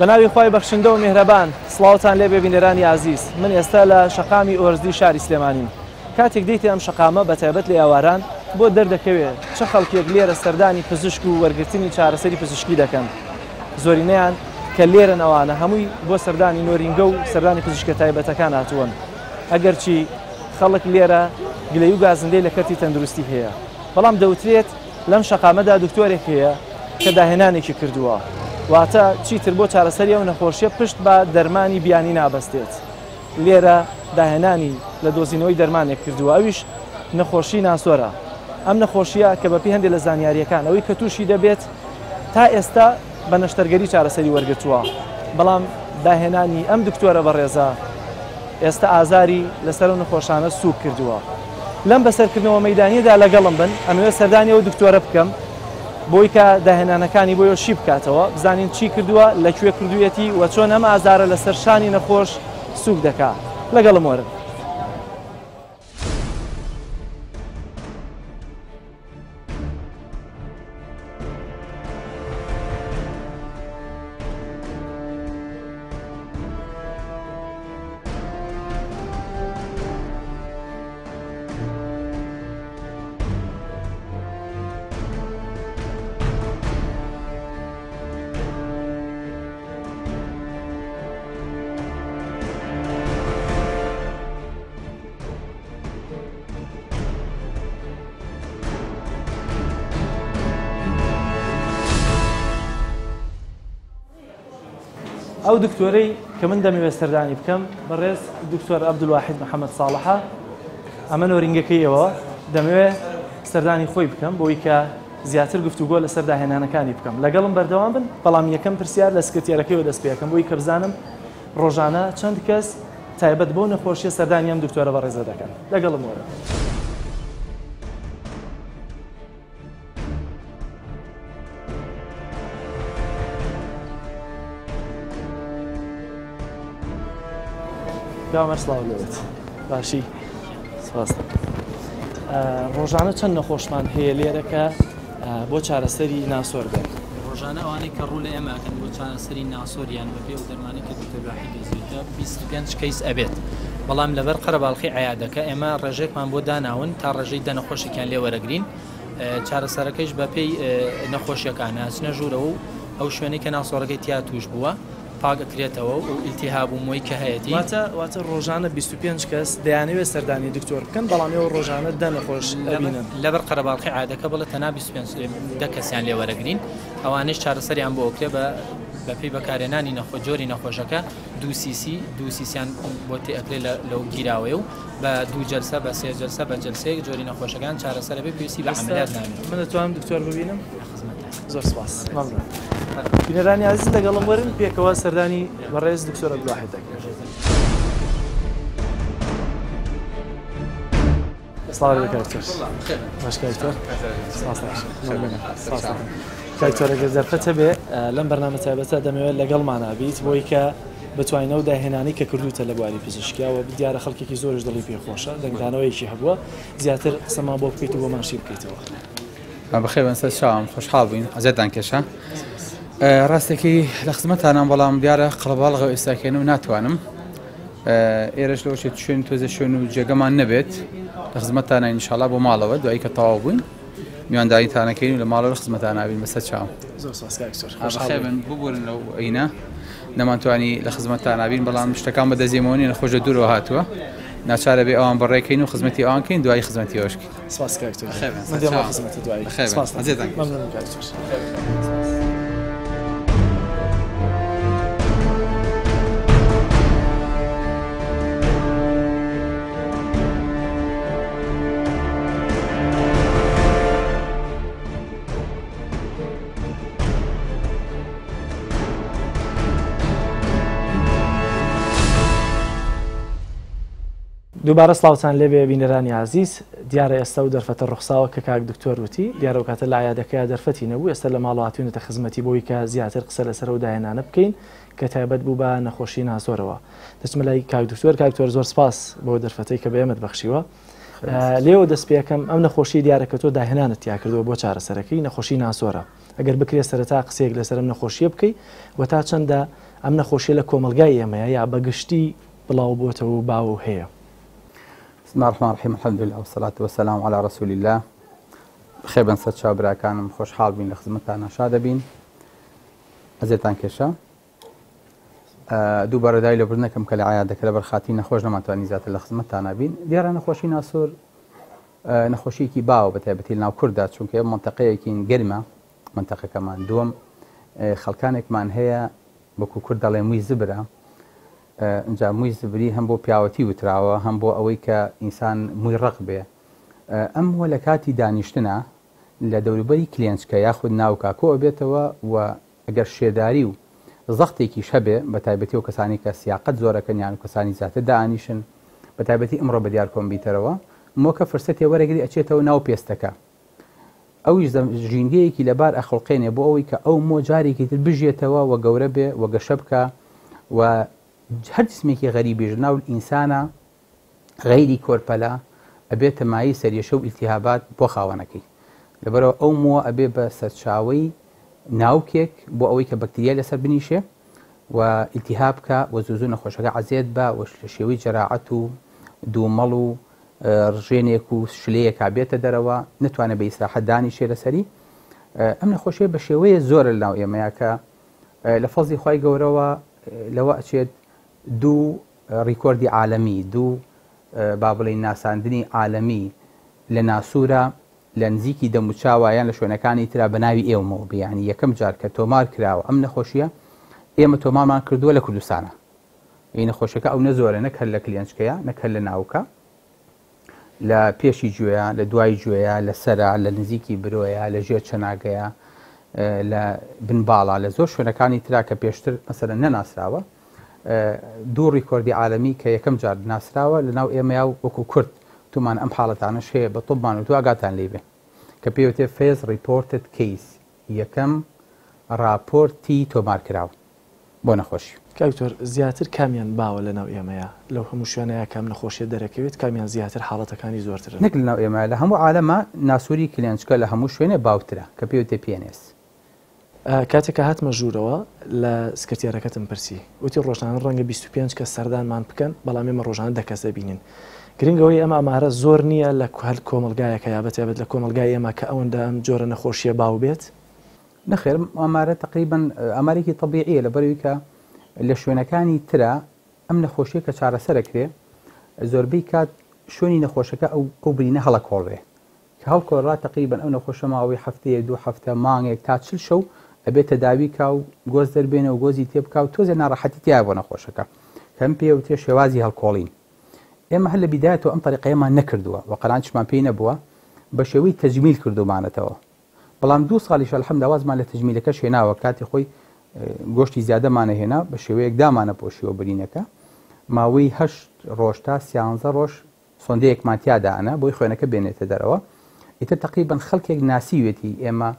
بەناوی خوای بەخشندە و میهرەبان سڵاوتان لێبێ بینەرانی ئازیز من ئێستا لە شەقامی ئۆرزدی شاری سلێمانیم کاتێک دێیتە ئەم شەقامە بەتایبەت لە ئێواران بۆت دەردەکەوێ چ خەڵکێک لێرە سەردانی پزیشک و وەرگرتنی چارەسەری پزیشکی دەکەن زۆرینەیان کە لێرەن ئەوانە هەمووی بۆ سەردانی نۆرینگە و سەردانی پزیشکە تایبەتەکان هاتووەن ئەگەرچی خەڵک لێرە گلەی و گازندەی لە کەرتی تەندروستی هەیە بەڵام دەوترێت لەم شەقامەدا دکتۆرێک هەیە کە داهێنانێکی کردووە، واتە چیتر بۆ چارەسەری ئەو نەخۆشیە پشت بە دەرمانی بیانی نابەستێت. لێرە داهێنانی لە دۆزینەوەی دەرمانێک کردووە ئەویش نەخۆشی ناسۆرە. ئەم نەخۆشیە کە بەپێی هەندێک لە زانیارییەکان ئەوەی کە تووشی دەبێت تا ئێستا بە نەشتەرگەری چارەسەری وەرگرتووە، بەڵام داهێنانی ئەم دکتۆرە بەڕێزە ئێستا ئازاری لەسەر ئەو نەخۆشانە سووک کردووە. لەم بەسەرکردنەوە مەیدانیەدا لەگەڵم بن، ئەمەوێت سەردانی ئەو دکتۆرە بکەم بۆی کە داهێنانەکانی بۆ شی بکاتەوە، بزانین چی کردووە، لە کوێ کردوویەتی و چۆن ئەم ئازارە لەسەر شانی نەخۆش سووک دەکا. لەگەڵم وەرن. ئەو دکتۆرەی کە من دەمەوێت سەردانی بکەم بەڕێز دکتۆر عەبدولواحید محەممەد ساڵحە ئەمە نۆرینگەکەی ئێوە دەمەوێت سەردانی خۆی بکەم بۆی کە زیاتر گفتوگۆ لەسەر داهێنانەکانی بکەم لەگەڵم بەردەوام بن بەڵام یەکەم پرسیار لە سکرتێرەکەیەوە دەست پێەکەم بۆی کە بزانم ڕۆژانە چەند کەس تایبەت بەو نەخۆشیە سەردانی ئەم دکتۆرە بەڕێزە دەکەن لەگەڵم وەرن. پیاومەر سڵاو لێبێت باشی سپاس ڕۆژانە چەند نەخۆشمان هەیە لێرە کە بۆ چارەسەری ناسۆر بێن؟ ڕۆژانە ئەوانەی کە ڕوو لە ئێمە ئەکەن بۆ چارەسەری ناسۆر یان بەپێی ئەو دەرمانەی کە دکتۆر واحید دۆزیویتە 25 کەیس ئەبێت بەڵام لەبەر قەرەباڵخی عیادەکە ئێمە ڕێژەیەکمان بۆ داناون تا ڕێژەی دە نەخۆشێکیان لێ وەرەگرین چارەسەرەکەیش بەپێی نەخۆشیەکان ئەچنە ژوورەوە و ئەو شوێنەی کە ناسۆرەکەی تیا توش بووە پاک ئەکرێتەوە و ئیلتیهاب و مۆی کە هەیەتی. واتە واتە ڕۆژانە 25 کەس دەیانەوێت سەردانی دکتۆر بکەن بەڵام ئێوە ڕۆژانە دە نەخۆش ئەبینن. لەبەر قەرەباڵخی عادەکە بەڵێ تەنها 25 دە کەسیان لێ وەرەگرین ئەوانەیش چارەسەریان بۆ ئەکرێ بە بەپێی بەکارهێنانی نەخۆ جۆری نەخۆشەکە دوو سیسی دوو سیسیان بۆ تێ ئەکرێ لە لەو گیراوەیە و بە دوو جەلسە بە سێ جەلسە بە جەلسەیەک جۆری نەخۆشەکان چارەسەر ئەبێ پێویستی بە ئێستا عەمەلیات نامێنێت. من دەتوانم دکتۆر ببینم؟ لە خزمەتتان. زۆر سپاس مەمنون. بینەرانی ئازیز لەگەڵم وەرن پێکەوە سەردانی بەڕێز دکتۆر عەبدولواحید دەکەین. سڵاو لێ کاک دکتۆر. باش کاک دکتۆر. سپاس مەمنونم. سپاس دەکەم. کاک دکتۆر ئەگەر دەرفەت هەبێ لەم بەرنامە تایبەتە دەمەوێت لەگەڵمانا بیت بۆی کە بتوانین ئەو داهێنانەی کە کردووتە لە بواری پزیشکیاوە دیارە خەڵکێکی زۆریش دڵی پێ خۆشە دەنگدانەوەیەکی هەبووە زیاتر قسەمان بۆ بکەیت و بۆمان شی بکەیتەوە. بەخێر بن سەر چاوم خۆشحاڵ بووین ئەزیەتان کێشا ڕاستێکی لە خزمەتانم بەڵام دیارە قەڵەباڵغە ئێستاکەن و ناتوانم ئێرەش لەوە چێت شوێن تۆزە شوێن و جێگەمان نەبێت لە خزمەتانە ئینشاڵا بۆ ماڵەوە دوایی کە تەواو بووین میوانداریتانەکەین و لە ماڵەوە خزمەتانابین بەسەر چاوم زۆر سپاس کاک سۆر خۆشحاڵ بن ببورن لەو ئەینە نەمانتوانی لە خزمەتتانابین بەڵام شتەکان بە دەستێمەوە نیە نەخۆش لە دوورەوە هاتووە ناچارە بێ ئەوان بەڕێکەین و خزمەتی ئەوان کەین دوایی خزمەتی ئەوش کەین. سپاس کاک دکتۆر. من دێمەوە خزمەتت دوایی. سپاس مەمنونم کاک دکتۆر. دووبارە سڵاوتان لێبێ بینەرانی ئازیز، دیارە ئێستا ئەو دەرفەتە ڕوخساوە کە کاک دکتۆر وتی، دیارە ئەو کاتە لە عیادەکەیا دەرفەتی نەبوو، ئێستا لە ماڵەوە هاتوینەتە خزمەتی بۆی کە زیاتر قسە لەسەر ئەو داهێنانە بکەین کە تایبەت بوو بە نەخۆشی ناسۆرەوە. دەچمە لای کاک دکتۆر، کاک دکتۆر زۆر سپاس بۆ دەرفەتەی کە بە ئێمەت بەخشیوە. لێوە دەست پێکەم ئەم نەخۆشی دیارە کە تۆ داهێنانت تیا کردووە بۆ چارەسەرەکەی نەخۆشی ناسۆرە ئەگەر بکرێت سەرەتا قسەیەک لەسەر ئەم نەخۆشیە بکەی و تا چەندە ئەم نەخۆشیە لە کۆمەلگای ئێمەیە یا بەگشتی بڵاو بۆتەوە و باو هەیە. بسم الله الرحمن الرحیم الحمد لله والصلاة والسلام على رسول الله بخێر بن سەر چاو براکانم خۆشحاڵ بین لە خزمەتانە شادەبین ئەزێتان کێشە دووبارە داوای لێبوردن دەکەم کە لە عیادەکە لەبەر خاتری نەخۆش نەمانتوانی زیاتر لە خزمەتتانا بین. دیارە نەخۆشی ناسۆر نەخۆشیەکی باوە بە تایبەتی لەناو کورددا چونکە ئێمە مەنتەقەیەکین گەرمە مەنتەقەکەمان دووەم خەڵکانێکمان هەیە وەکو کورد دەڵێ مووی زبرە ئینجا مووی زبری هەم بۆ پیاوەتی وتراوە هەم بۆ ئەوەی کە ئینسان مووی ڕەق بێ ئەم مووە لە کاتی دانیشتنا لە دەوروبەری کلێنچکە یاخود ناوکا کۆ ئەبێتەوە و ئەگەر شێداری و زەختێکیش هەبێ، بە تایبەتی ئەو کەسانەی کە سیاقەت زۆر ئەکەن یان کەسانی زیاتر دائەنیشن، بە تایبەتی ئمڕۆ بە دیار کۆمبیوتەرەوە، مۆکە فرسەتێ وەرەگری ئەچێتەوە ناو پێستەکە. ئەویش ژینگەیەکی لەبار ئەخوڵقێنێ بۆ ئەوەی کە ئەو مۆ جارێکی تر بژیێتەوە و گەورە بێ و گەشە بکا و هەر جسمێکی غەریبیش ناو ئینسانا غەیری کۆرپەلە ئەبێتە مایەی سەرێشە و ئیلتیهابات بۆ خاوەنەکەی لەبەرئەوە ئەو مووە ئەبێ بە سەرچاوەی ناوکێک بۆ ئەوەی کە بەکتریای لەسەر بنیشێ و ئیلتیهاب بکا و زوو زوو نەخۆشەکە عەزێت با و لە شێوەی جەراعەت و دوومەڵ و ڕژێنێک و شلەیەکا بێتە دەرەوە نەتوانێت بە ئیسراحەت دانیشێ لەسەری ئەم نەخۆشیە بە شێوەیە زۆرە لەناو ئێمەیە کە لە فەزی خوای گەورەوە لەوە ئەچێت دوو ڕیکۆردی عالەمی، دوو با بڵێین ناساندنی عالەمی لە ناسورە لە نزیکی دەموچاوە یان لە شوێنەکانی ترا بە ناوی ئێومەوە بێ یانی یەکەم جار کە تۆمار کراوە ئەم نەخۆشیە ئێمە تۆمارمان کردووە لە کوردستانە ئی نەخۆشیەکە ئەو نە زۆرە نەک هەر لە کلێنچکەیە نەک هەر لە ناوکە لە پێشی گوێیە، لە دوای گوێیە، لە سەرە، لە نزیکی برۆیە، لە ژێر چەناگەیە، لە بن باڵا، لە زۆر شوێنەکانی ترا کە پێشتر مەسەلەن نەناسراوە. دوو ڕیکۆردی عالەمی کە یەکەم جار ناسراوە لە ناو ئێمەیا و وەکو کورد تومان ئەم حاڵەتانەش هەیە بە طبمان وتووە ئاگاتان لێی بێ کە پێی وتێ فێز ڕیپۆرتد کەیس یەکەم ڕاپۆرتی تۆمارکراو. بۆ نەخۆشی. کاک دکتۆر زیاتر کامیان باوە لەناو ئێمەیا لەو هەموو شوێنەیا کە ئەم نەخۆشیە دەرەکەوێت کامیان زیاتر حاڵەتەکانی زۆرترن؟ نەک لەناو ئێمەیا لە هەموو عالەما ناسوری کلێنچکە لە هەموو شوێنێ باوترە کە پێی وتێ PNS. کاتێک کە هاتمە ژوورەوە لە سکرتێرەکەتم پرسی وتی ڕۆژانە ڕەنگە 25 کەس سەردانمان بکەن بەڵام ئێمە ڕۆژانە دە کەس دەبینین گرنگ ئەوەی ئەم ئامارە زۆر نییە لە هەر کۆمەڵگایەکە یا بەتایبەت لە کۆمەڵگای ئێمە کە ئەوەندە ئەم جۆرە نەخۆشیە باو بێت؟ نەخێر ئەم ئامارە تەقریبەن ئامارێکی تەبیعیە لەبەرئەوەی کە لە شوێنەکانی ترا ئەم نەخۆشیە کە چارەسەر ئەکرێ زۆربەی کات شوێنی نەخۆشەکە ئەو ئەو برینە هەڵەکۆڵرێ کە هەڵکۆڵرا تەقریبەن ئەو نەخۆشە ماوەی هەفتەیەک دوو هەفتە مانگێک تا چل شەو ئەبێ تەداوی کا و گۆز دەربێنێ و گۆزی تێ بکا و تۆزێ ناڕەحەتی تیایە بۆ نەخۆشەکە کە ئەم پێ وترێ شێوازی هەڵکۆڵین ئێمە هەر لە بیدایەتەوە ئەم تەریقەیەمان نەکردووە و قەناعەتیشمان پێی نەبووە بە شێوەی تەجمیل کردوومانەتەوە بەڵام دوو ساڵیشە الحمدللە وازمان لە تەجمیلەکەش هێناوە کاتی خۆی گۆشتی زیادەمانە هێنا بە شێوەیەک دامانە پۆشیوە برینەکە ماوەی هەشت ڕۆژ تا سیانزە ڕۆژ سۆندەیەکمان تیادا ئەنا بۆی خوێنەکە بێنێتە دەرەوە ئیتر تقریبا خەڵکێک ناسیوێتی ئێمە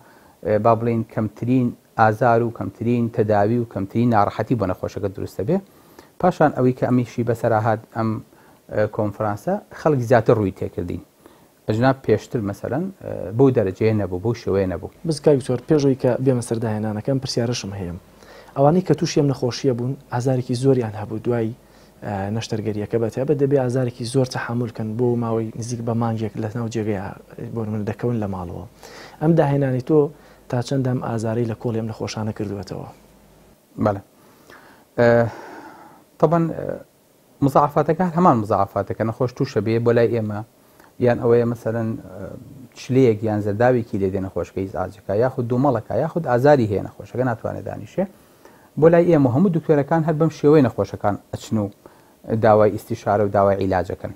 با بڵین کەمترین ئازار و کەمترین تەداوی و کەمترین ناڕەحەتی بۆ نەخۆشەکە دروستە بێ پاشان ئەوەی کە ئەمیشی بەسەراهات ئەم کۆنفرانسە خەڵک زیاتر ڕووی تێکردین ئەجنا پێشتر مەسەلەن بەو دەرەجەیە نەبوو، بەو شێوەیە نەبوو. بەس کاک دکتۆر پێش ئەوەی کە بێمە سەر داهێنانەکە ئەم پرسیارەشم هەیە ئەوانەی کە تووشی ئەم نەخۆشییە بوون ئازارێکی زۆریان هەبوو دوای نەشتەرگەریەکە بە تایبەت دەبێ ئازارێکی زۆر تەحەمول کەن بۆ ماوەی نزیک بە مانگێک لە ناو جێگەیە بۆ نمونە دەکەون لە ماڵەوە ئەم داهێنانی تۆ تا چەند ئەم ئازارەی لە کۆڵی ئەم نەخۆشانە کردووەتەوە؟ بەڵێ تەبەن مزاعەفاتەکە هەر هەمان مزاعەفاتە کە نەخۆش تووشە بێ بۆ لای ئێمە یان ئەوەیە مەسەلەن چلەیەک یان زەرداوێکی لێ دێ نەخۆشەکە ئیزعاجەکە یاخود دوومەڵەکە یاخود ئازاری هەیە نەخۆشەکە ناتوانێت دانیشێ بۆ لای ئێمە هەموو دکتۆرەکان هەر بەم شێوەی نەخۆشەکان ئەچن و داوای ئیستیشارە و داوای عیلاجەکەن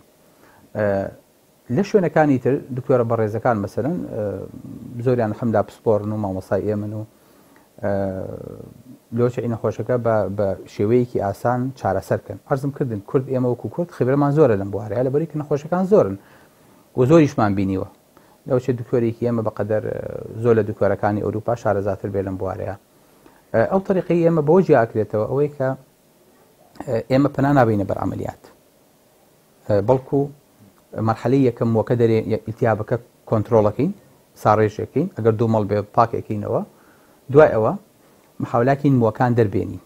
لە شوێنەکانی تر دکتۆرە بەڕێزەکان مەسەلەن زۆریان الحمدللە پسپۆڕن و مامۆستای ئێمەن و لۆچی نەخۆشەکە بە شێوەیەکی ئاسان چارەسەر کەن عەرزم کردن کورد ئێمە وەکو کورد خبرەمان زۆرە لەم بوارەیە لەبەری کە نەخۆشەکان زۆرن و زۆریشمان بینیوە لەوچێ دکتۆرێکی ئێمە بەقەدەر زۆر لە دکتۆرەکانی ئەوروپا شارەزاتر بێ لەم بوارەیە ئەو طریقەی ئێمە بەوە جیاکرێتەوە ئەوەی کە ئێمە پەنا نابینە بەر عملیات بەڵکو مەرحەلەی یەکەم مووەکە دەرێ ئیلتیهابەکە کۆنترۆڵەکەین ساڕێژێکەین ئەگەر دوومەڵ بێ پاکێکەینەوە دوای ئەوە محاولاکەین مووەکان دەربێنین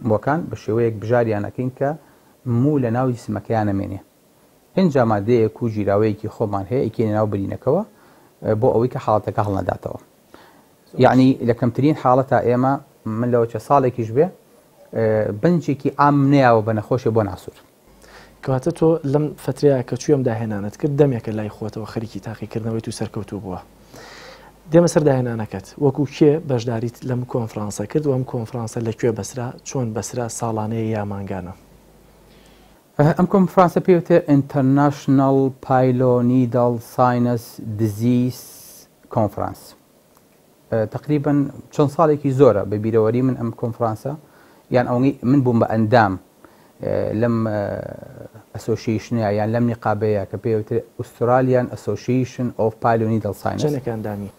مووەکان بە شێوەیەک بژاریان ئەکەین کە موو لە ناو جسمەکەیا نەمێنێ ئینجا مادەیەک و گیراوەیەکی خۆمان هەیە ئەیکەینە ناو برینەکەوە بۆ ئەوەی کە حاڵەتەکە هەڵنەداتەوە یەعنی لە کەمترین حاڵەتا ئێمە من لەوەچە ساڵێکیش بێ بنجێکی عام نەیاوە بە نەخۆشێ بۆ ناسوور. کەواتە تۆ لەم فەترەیە کە چووی ئەم داهێنانەت کرد دەمێکە لای خۆتەوە خەریکی تاقیکردنەوەیت و سەرکەوتوو بووە. دێمە سەر داهێنانەکەت. وەکو کێ بەشداریت لەم کۆنفرانسە کرد و ئەم کۆنفرانسە لە کوێ بەسرا، چۆن بەسرا، ساڵانەیە یا مانگانە؟ ئەم کۆنفرانسە پێی وترێ International Pilonidal Sinus Disease Conference. تەقریبەن چەند ساڵێکی زۆرە بە بیرەوەری من ئەم کۆنفرانسە یان ئەوەی من بووم بە ئەندام لەم ئەسۆسییشنە یان لەم نیقابەیە کە پێوتر ئوسترالیان ئەسۆسییشن ئۆف پایلۆنیدڵ ساینس چەندێک ئەندامی؟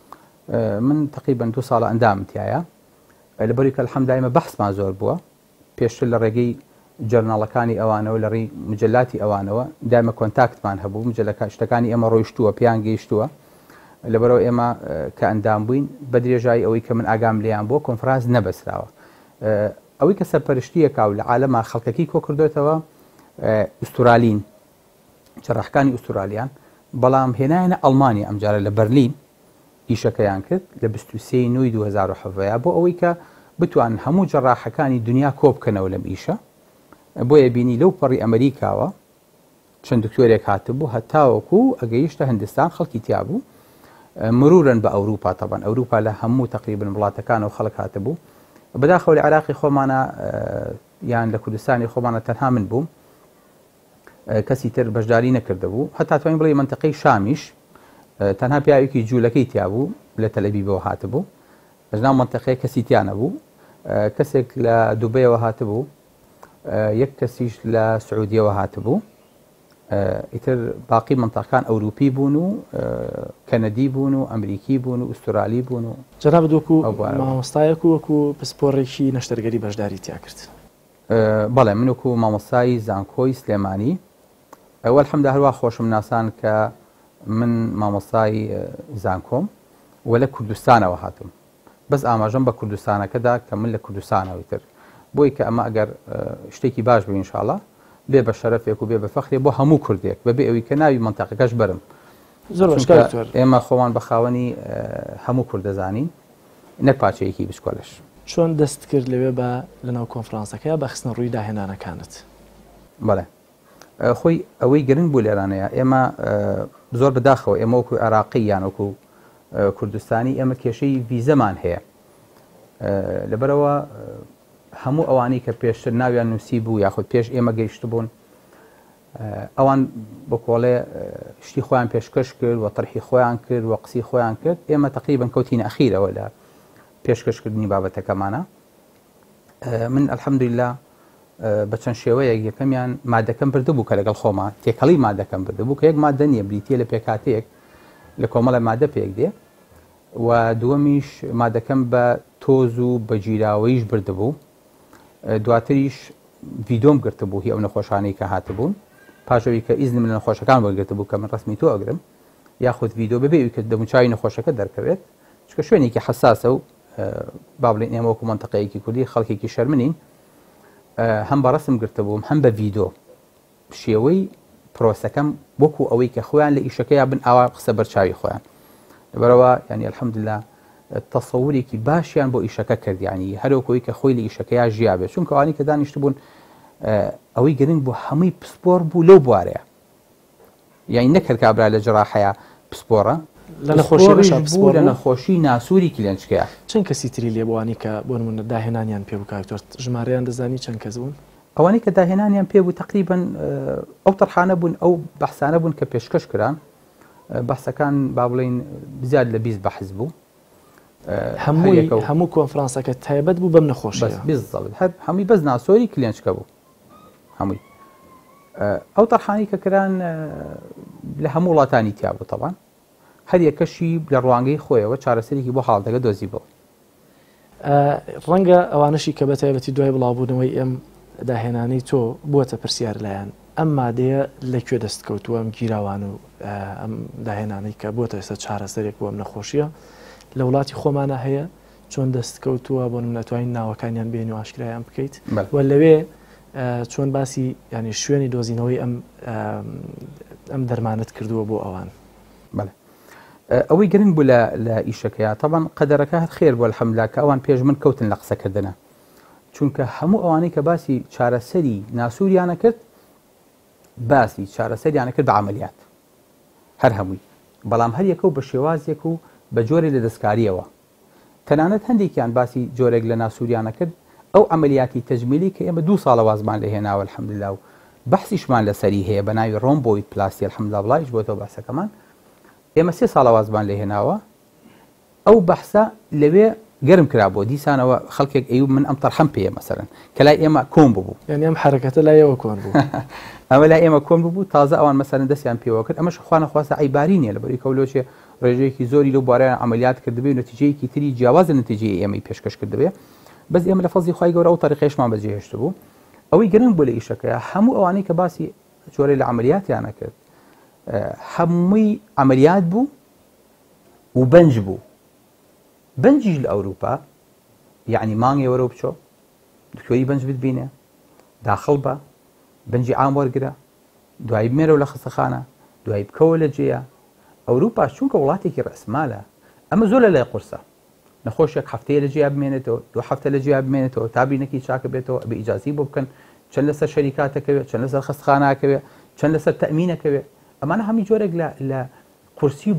من تقریبا دو ساڵە ئەندام تایە لەبەری کە الحەمدلله ئێمە بەحسمان زۆر بووە پێشتر لە ڕێگەی جەرناڵەکانی ئەوانەوە، لە ڕێی مجەلاتی ئەوانەوە دایمە کۆنتاکتمان هەبوو، مجەلەکان شتەکانی ئێمە ڕۆیشتووە، پێیان گەیشتووە. لەبەرئەوە ئێمە کە ئەندام بووین، بە درێژایی ئەوەی کە من ئاگام لێیان بووە، کۆنفرانس نەبەسراوە. ئەوەی کە سەرپەرشتییەکا و لە عالەما خەڵکەکەی کۆ کردۆتەوە، ئوسترالین، جەراحەکانی ئوسترالیان، بەڵام هێنایانە ئەڵمانیا ئەمجارە لە بەرلین، ئیشەکەیان کرد لە 23 ی نۆی 2017 بۆ ئەوەی کە بتوانن هەموو جەڕاحەکانی دنیا کۆبکەنەوە لەم ئیشە بۆیە بینی لەو پەڕی ئەمریکاوە چەند دکتۆرێک هاتبوو هەتاوەکو ئەگەیشتە هندستان خەڵکی تیا بوو مرورن بە ئەوروپا تەبەن ئەوروپا لە هەموو تقریبن وڵاتەکانەوە خەڵک هاتبوو بەداخەوە لە عێراقی خۆمانە یان لە کوردستانی خۆمانە تەنها من بووم کەسی تر بەشداری نەکردبوو هەتا توانین بڵێ مەنتەقەی شامیش تەنها پیاوێکی جوولەکەی تیا بوو لە تەلەبیبەوە هاتبوو لەناو مەنتەقەیە کەسی تیا نەبوو کەسێک لە دوبەیەوە هاتبوو یەک کەسیش لە سعودیەوە هاتبوو ئیتر باقی منتەقان ئەوروپی بوون و کەنەدی بوون و ئەمریکی بوون و ئوسترالی بوون و جەنابت وەکو مامۆستایەک و وەکو پسپۆڕێکی نەشتەرگەری بەشداری تیا کرد. بەڵێ من وەکو مامۆستای زانکۆی سلێمانی وەلحەمدا هەروا خۆشم ناسان کە من مامۆستای زانکۆم و لە کوردستانەوە هاتوم بەس ئاماژەم بە کوردستانەکەدا کە من لە کوردستانەوەی تر بۆی کە ئەمە ئەگەر شتێکی باش بوو ئینشاڵا بێ بە شەرەفێک و بێ بە فەخرێ بۆ هەموو کوردێک بەبێ ئەوی کە ناوی مەنتەقەکەش بەرم زۆر باش کاک دکتۆر. ئێمە خۆمان بە خاوەنی هەموو کورد دەزانین نەک پارچەیەکی بچکۆلەش. چۆن دەستت کرد لەوێ بە لەناو کۆنفرانسەکەیا بە خستنە ڕووی داهێنانەکانت؟ بەڵێ خۆی ئەوەی گرنگ بوو لێرانەیە ئێمە زۆر بەداخەوە ئێمە وەکو عێراقی یان وەکو کوردستانی ئێمە کێشەی ڤیزەمان هەیە لەبەرەوە هەموو ئەوانەی کە پێشتر ناویان نووسی بوو یاخود پێش ئێمە گەیشتبوون ئەوان بە کۆڵێ شتی خۆیان پێشکەش کرد و تەرحی خۆیان کرد و قسی خۆیان کرد ئێمە تقریبن کەوتینە ئەخیرەوە لە پێشکەشکردنی بابەتەکەمانە من الحەمدللا بە چەند شێوەیەک یەکەمیان مادەکەم بردبوو کە لەگەڵ خۆما تێکەڵی مادەکەم بردبوو کە یەک مادە نییە بریتە لە پێکاتەیەک لە کۆمەڵە مادە پێک دێ و دووەمیش مادەکەم بە تۆز و بە گیراوەیش بردبوو دواتریش ڤیدۆم گرتبوو هی ئەو نەخۆشانەی کە هاتبوون پاش ئەوی کە ئیزنم لە نەخۆشەکان وەرگرتبوو کە من ڕەسمی تۆ ئەگرم یاخود ڤیدۆ بەبێ ئەوی کە دەموچاوی نەخۆشەکە دەرکەوێت چونکە شوێنێکی حەساسە و با بڵێین ئێمە وەکو مەنتەقەیەکی کوردی خەڵکێکی شەرمنین هەم بە ڕەسم گرتبووم هەم بە ڤیدۆ شێوەی پرۆسەکەم وەکو ئەوەی کە خۆیان لە ئیشەکەیا بن ئاوا قسە بەر چاوی خۆیان لەبەرەوە یعنی الحمدلله تەسەورێکی باشیان بۆ ئیشەکە کرد یعنی هەرۆکەوەی کە خۆی لە ئیشەکەیا ژیا بێت چونکە ئەوانی کە دانیشتبوون ئەوەی گرنگ بوو هەمووی پسپۆر بوو لەو بوارەیە یانی نەک هەر کابرا لە جراحەیا پسپۆڕە، لە نەخۆشیەکەشا پسپۆڕیش پسپۆڕ بوو لە بوو؟ نەخۆشی ناسووری کلێنچکەیا. چەند کەسی تری لێ بوو ئەوانەی کە بۆ نموونە داهێنانیان پێ بوو کاک دکتۆر ژمارەیان دەزانی چەند کەس بوون؟ ئەوانەی کە داهێنانیان پێ بوو تەقریبەن ئەو تەرحانە بوون ئەو بەحسانە بوون کە پێشکەش کران بەحسەکان با بڵێین زیاد لە 20 بەحس بوو. هەمووی هەموو کۆنفرانسەکە تایبەت بوو بەم نەخۆشیە؟ بەس بالضبط هەر هەمووی بەس ناسۆری کلێنچکە بوو. هەمووی ئەو تەرحانەی کە کران لە هەموو وڵاتانی تیا بوو تەبان هەر یەکەشی لە ڕوانگەی خۆیەوە چارەسەرێکی بۆ حاڵەتەکە دۆزیبەوە. ڕەنگە ئەوانەشی کە بە تایبەتی دوای بڵاوبوونەوەی ئەم داهێنانەی تۆ بووەتە پرسیار لایان. ئەم مادەیە لە کوێ دەست کەوتووە ئەم گیراوان و ئەم داهێنانەی کە بۆتە ئێستا چارەسەرێک بۆ ئەم نەخۆشیە لە وڵاتی خۆمانە هەیە چۆن دەست کەوتووە بۆ نمونە توانین ناوەکانیان بێنی و ئاشکرایان بکەیت و لەوێ چۆن باسی ینی شوێنی دۆزینەوەی ئەم ئەم دەرمانت کردووە بۆ ئەوان بەڵێ ئەوەی گرنگ بوو لە لە ئیشەکەیا تەبەن قەدەرەکە هەر خێر بوو الحمدلله کە ئەوان پێش من کەوتن لە قسەکردنە چونکە هەموو ئەوانەی کە باسی چارەسەری ناسووریانە کرد باسی چارەسەریانە کرد بە عملیات هەر هەمووی بەڵام هەر یەکە و بە شێوازێک و بە جۆرێک لە دەستکاریەوە تەنانەت هەندێکیان باسی جۆرێک لە ناسووریانە کرد ئەو عملیاتی تەجمیلی کە ئێمە دوو ساڵە وازمان لێ هێناوە الحمدلله و بەحسیشمان لەسەری هەیە بە ناوی rhomboidplasty الحمدلله بڵاویش بۆتەوە بەحسەکەمان ئێمە سێ ساڵە وازمان لێ هێناوە ئەو بەحسە لەوێ گەرم کرابووە دیسانەوە خەڵکێک ئەیوب من ئەم تەرحەم پێیە مەسەلەن کە لای ئێمە کۆن ببوو. یانی ئەم حەرەکەتە لای ئێوە کۆن بوو. ئەمە لای ئێمە کۆن ببوو تازە ئەوان مەسەلەن دەستیان پێوە کرد ئەمەش خوا نەخواستە عەیباری نییە لەبەرئەوەی کە لۆچێ ڕێژەیەکی زۆری لەو بوارەیان عەمەلیات کردبێ و نەتیجەیەکی تری جیاواز لە نەتیجەی ئێمەی پێشکەش کردبێ بەس ئێمە لە فەزڵی خوای گەورە ئەو تەریقەیەشمان بەجێ هێشتبوو ئەوەی گرنگ بوو لە ئیشەکەیا هەموو ئەوانەی کە باسی جۆرێ لە عەمەلیاتیان ئەکرد هەمووی عەمەلیات بوو و بەنج بوو بەنجیش لە ئەوروپا یعنی مانگێ وەرەوە بچۆ دکتۆری بەنج بتبینێ داخڵ بە بەنجی عام وەرگرە دوایی بمێرەوە لە خەستەخانە دوایی بکەوە لە جێیە ئەوروپاش چونکە وڵاتێکی ڕەسمالە ئەمە زۆر لە لای قورسە نەخۆشێک هەفتەیە لە جێیا بمێنێتەوە دوو هەفتە لە جێیا بمێنێتەوە تا برینەکی چاکە بێتەوە ئەبێ ئیجازی بۆ بکەن چەند لەسەر شەریکاتەکەوێ چەند لەسەر خەستخانەکەوێ چەند لەسەر تەمینەکەوێ ئەمانە هەمووی جۆرێک لە لە قورسی و